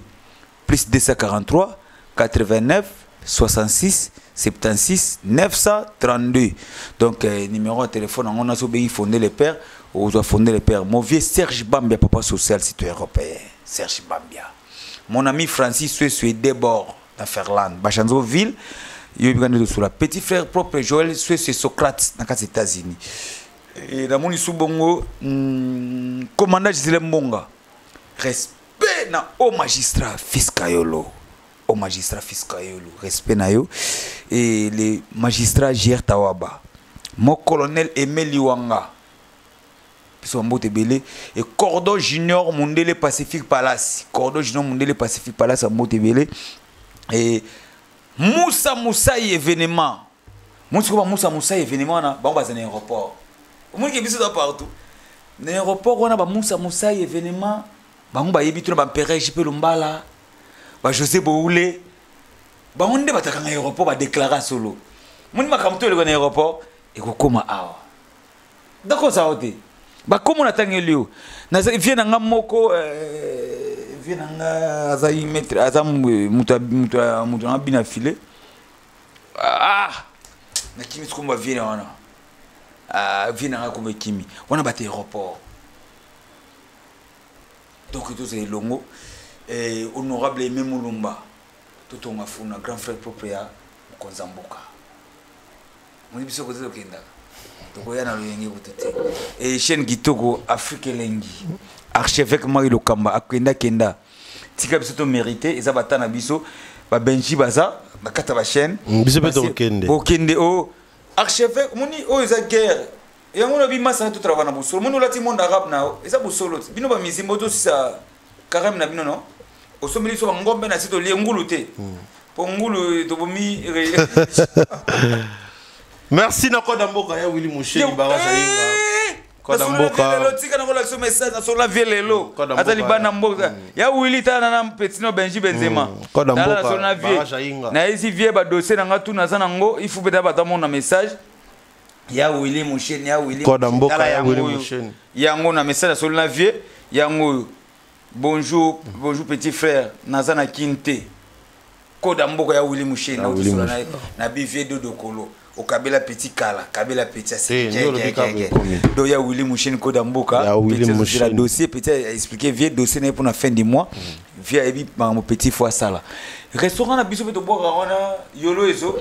plus 243 89 66 76 932. Donc numéro ya téléphone yango naso obengi Fondé le Père, ozwa Fondé le Père, mon vieux Serge Bambia, papa social citoyen européen Serge Bambia, mon ami Francis Suesue Debord na Ferland Bachanzoville, yoyebi nde tosula, petit frère propre Joël Suesue Socrate na kati États-Unis. E namoni su bongo commandant Gisele Mbonga, respect na haut magistrat Fiskayolo, au magistrat Fiskayolo, respect na yo, et le magistrat Gier Tawaba, mon colonel Aimé Liwanga, biso mbote ebele, et Cordo Junior Mundele Pacific Palace, Cordo Junior Mundele Pacific Palace, mbote ebele, et Moussa Moussa événement mosi koba Moussa Moussa événement wana, bango baza na aéroport. Omoniki biso toza partout na aéroport wana. Bamusa Moussa événement, bango bayebi tuna bampere JP Lumbala, bajosé Boule, bango nde batakanga aéroport, badéclara solo. Moni makambo to eleka na aéroport ekokóma awa, dakozala te. Bakómo natangeli yo vie na nga moko, vie na nga azali maître, aza moto nanga bina file. Ah, nakimi sikomba vie na wana. Ah, vie na nga kombo ekimi wana, bato aéroport. Donc tozala elongo. Honorable Aimé Mulumba, totonga funa, grand frère propre ya mokonzi ya mboka. Moni biso kote tokendaka, tokoya na loyenge kutu te. E chaîne kitoko Afrique Elengi, archevêque Mari Lokamba akendakenda, tika biso tomérite. Eza bata na biso babenji baza bakata bachaîne. Biso mpe tokende. Bokende o archevêque. Moni oyo eza guerre yango lobi masana, totrava na bosolo. Moni olati monde arabe na yo, eza bosolo te. Bino bamizimba otosisa carême na bino, no osombeli biso bangombe na si tolie ngulu te, mpo ngulu tobomi. Merci na koda mboka ya Willy Musheni Barasa Inga. Koda mboka. Lelo tika nango lakisa message nasola vie lelo. Aza libanda mboka ya Willy, tala na petit no Benji Benzema. Koda mboka, nasola na vie. Barasa Inga. Nayesi vie badossier na nga tu naza nango, il faut peut-être bato amona message ya Willy Musheni, ya Willy. Koda mboka. Tala Ya yango Willy oyo. Musheni. Yango na message asoli na vie yango oyo: bonjour, bonjour petit frère, naza na kini te. Koda mboka ya Willy Musheni. Ya Willy. Naotosola na bivie dodokolo okabela petit kala kabela petit. Eh, nde olobi kaka ekomi. Donc ya Willy Musheni, koda mboka. Ya Willy Petit azozela Musheni. dossier, petit expliqué vie dossier na ye mpona fin du mois. Vie ayebi makambo petit fo asala restaurant na biso mpe tobwaka wana yolo ezo.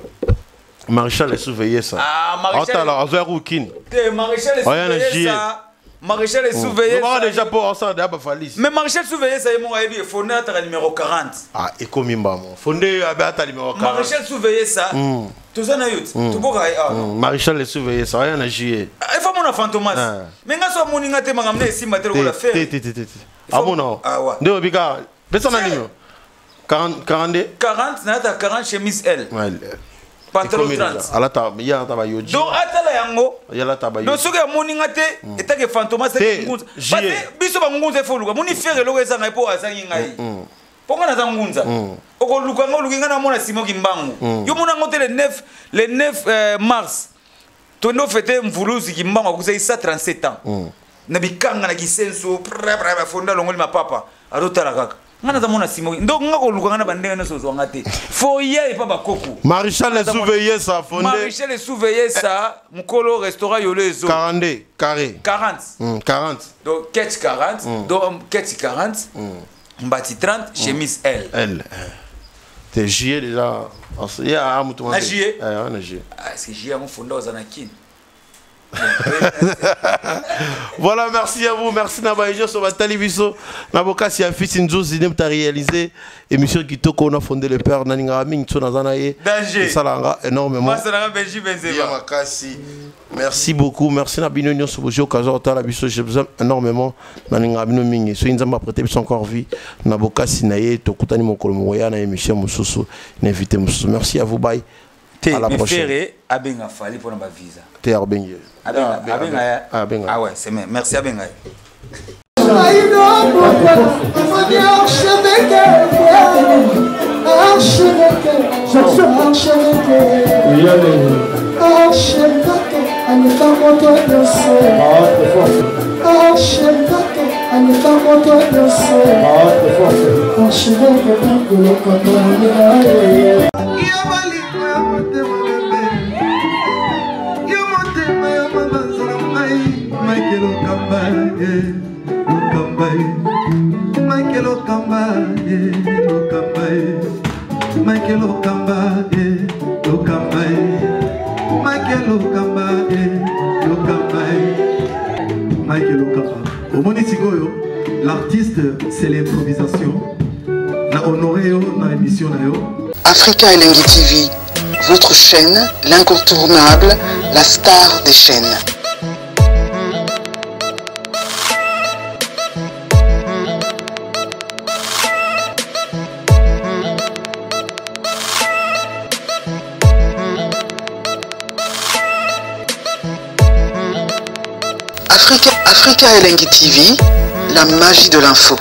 Maréchal esurveille ça. Ah, Maréchal. Otala azoya kukini. Te, maréchal Oya na esurveille juillet. ça, maréchal esurveille. Lobaka déjà mpo osala deya bafalise. Mais maréchal surveille ça, ye moko ayebi efonde ataka numéro 40. Ah, ekomi mbamo fonde abe ata numéro 40. Maréchal surveille ça, toza na yo ti toboka awa. Maréchal esurveille ça, oya na juillet. Efa mona Fantomas. Ah. Mais nga so amoni nga te, makambo na esimba te lokola te Ferre. te te te te, amona. Ah, ouais. Nde oyebi kaka pesa na numéro 40, 42. 40, nalata 40, chemise L. Ouais, pantalon ekomi 30. déjà. Alata ye alata bayoji. Donc atala yango. Ye alata Donc bayoji. soki amoni nga te etake Fantomas. Te, Ngunza. juillet. Parce biso bangunza efo oluka moni Ferre eloko eza ngai mpo azangi ngai, mpo nga naza ngunza. Okoluka nga, oluki nga, namona simoki mbangu. Yo mona yango te, le 9, le 9 mars tondo fete mvuluzi Kimbangu akusaki 137 ans na bikanga na kisenso. Fonda alongoli mapapa, azotala kaka nga naza mona simoki. Donc nga koluka nga na bandenge nyonso, ozwanga te, fo ya epa bakoko. Maréchal esurveille ça, fonde. Maréchal esurveille ça, mokolo restaurant yolo ezo. 42 carré. 40. 40. Donc ketch 40, donc ketch 40, mbati 30, chemise L. L te, juillet déjà ye aa motu. Na juillet? Na juillet. Ah, est-ce que juillet yango fonda oza na kini? Voilà, merci à vous, merci na baye nyonso batali biso na bokasi ya fils Nzuzi nde mutu réalisé émission kitoko. On a fondé le père, nalingaka mingi so naza na ye. Danger. Esalanga énormément. Masalanga Belgi Benzema. Ya makasi. Merci beaucoup, merci na bino nyonso bozwi occasion otala biso. Je vous aime énormément, nalingaka bino mingi. Soki Nzambe aprêter biso encore vie na bokasi na ye, tokutani mokolo mokoya na émission mosusu, na invité mosusu. Merci à vous, bye. Te. À la Mais prochaine. Ferre abenga Fally mpona bavisa. Te, abengi. Abenga, abenga ye. Ah, abenga. Ah ouais, c'est bien, merci, abenga ye. Archevêque, archevêque, archevêque, aleka moto nyonso, archevêque, aleka moto nyonso, archevêque, kolokoto ye. Yo bolingo ya motema bebe, yo motema ya mabanza na ngai, Michael Okamba ye, Okamba ye, Michael Okamba ye, Okamba ye, Michael Okamba ye, Okamba ye, Michael Okamba ye, Okamba ye, Michael Okamba. Omoni sikoyo, l'artiste, c'est l'improvisation. Na honoré yo na émission na yo. Africa Elengi TV, votre chaîne, l'incontournable, la star des chaînes. Africa Elengi TV, la magie de l'info.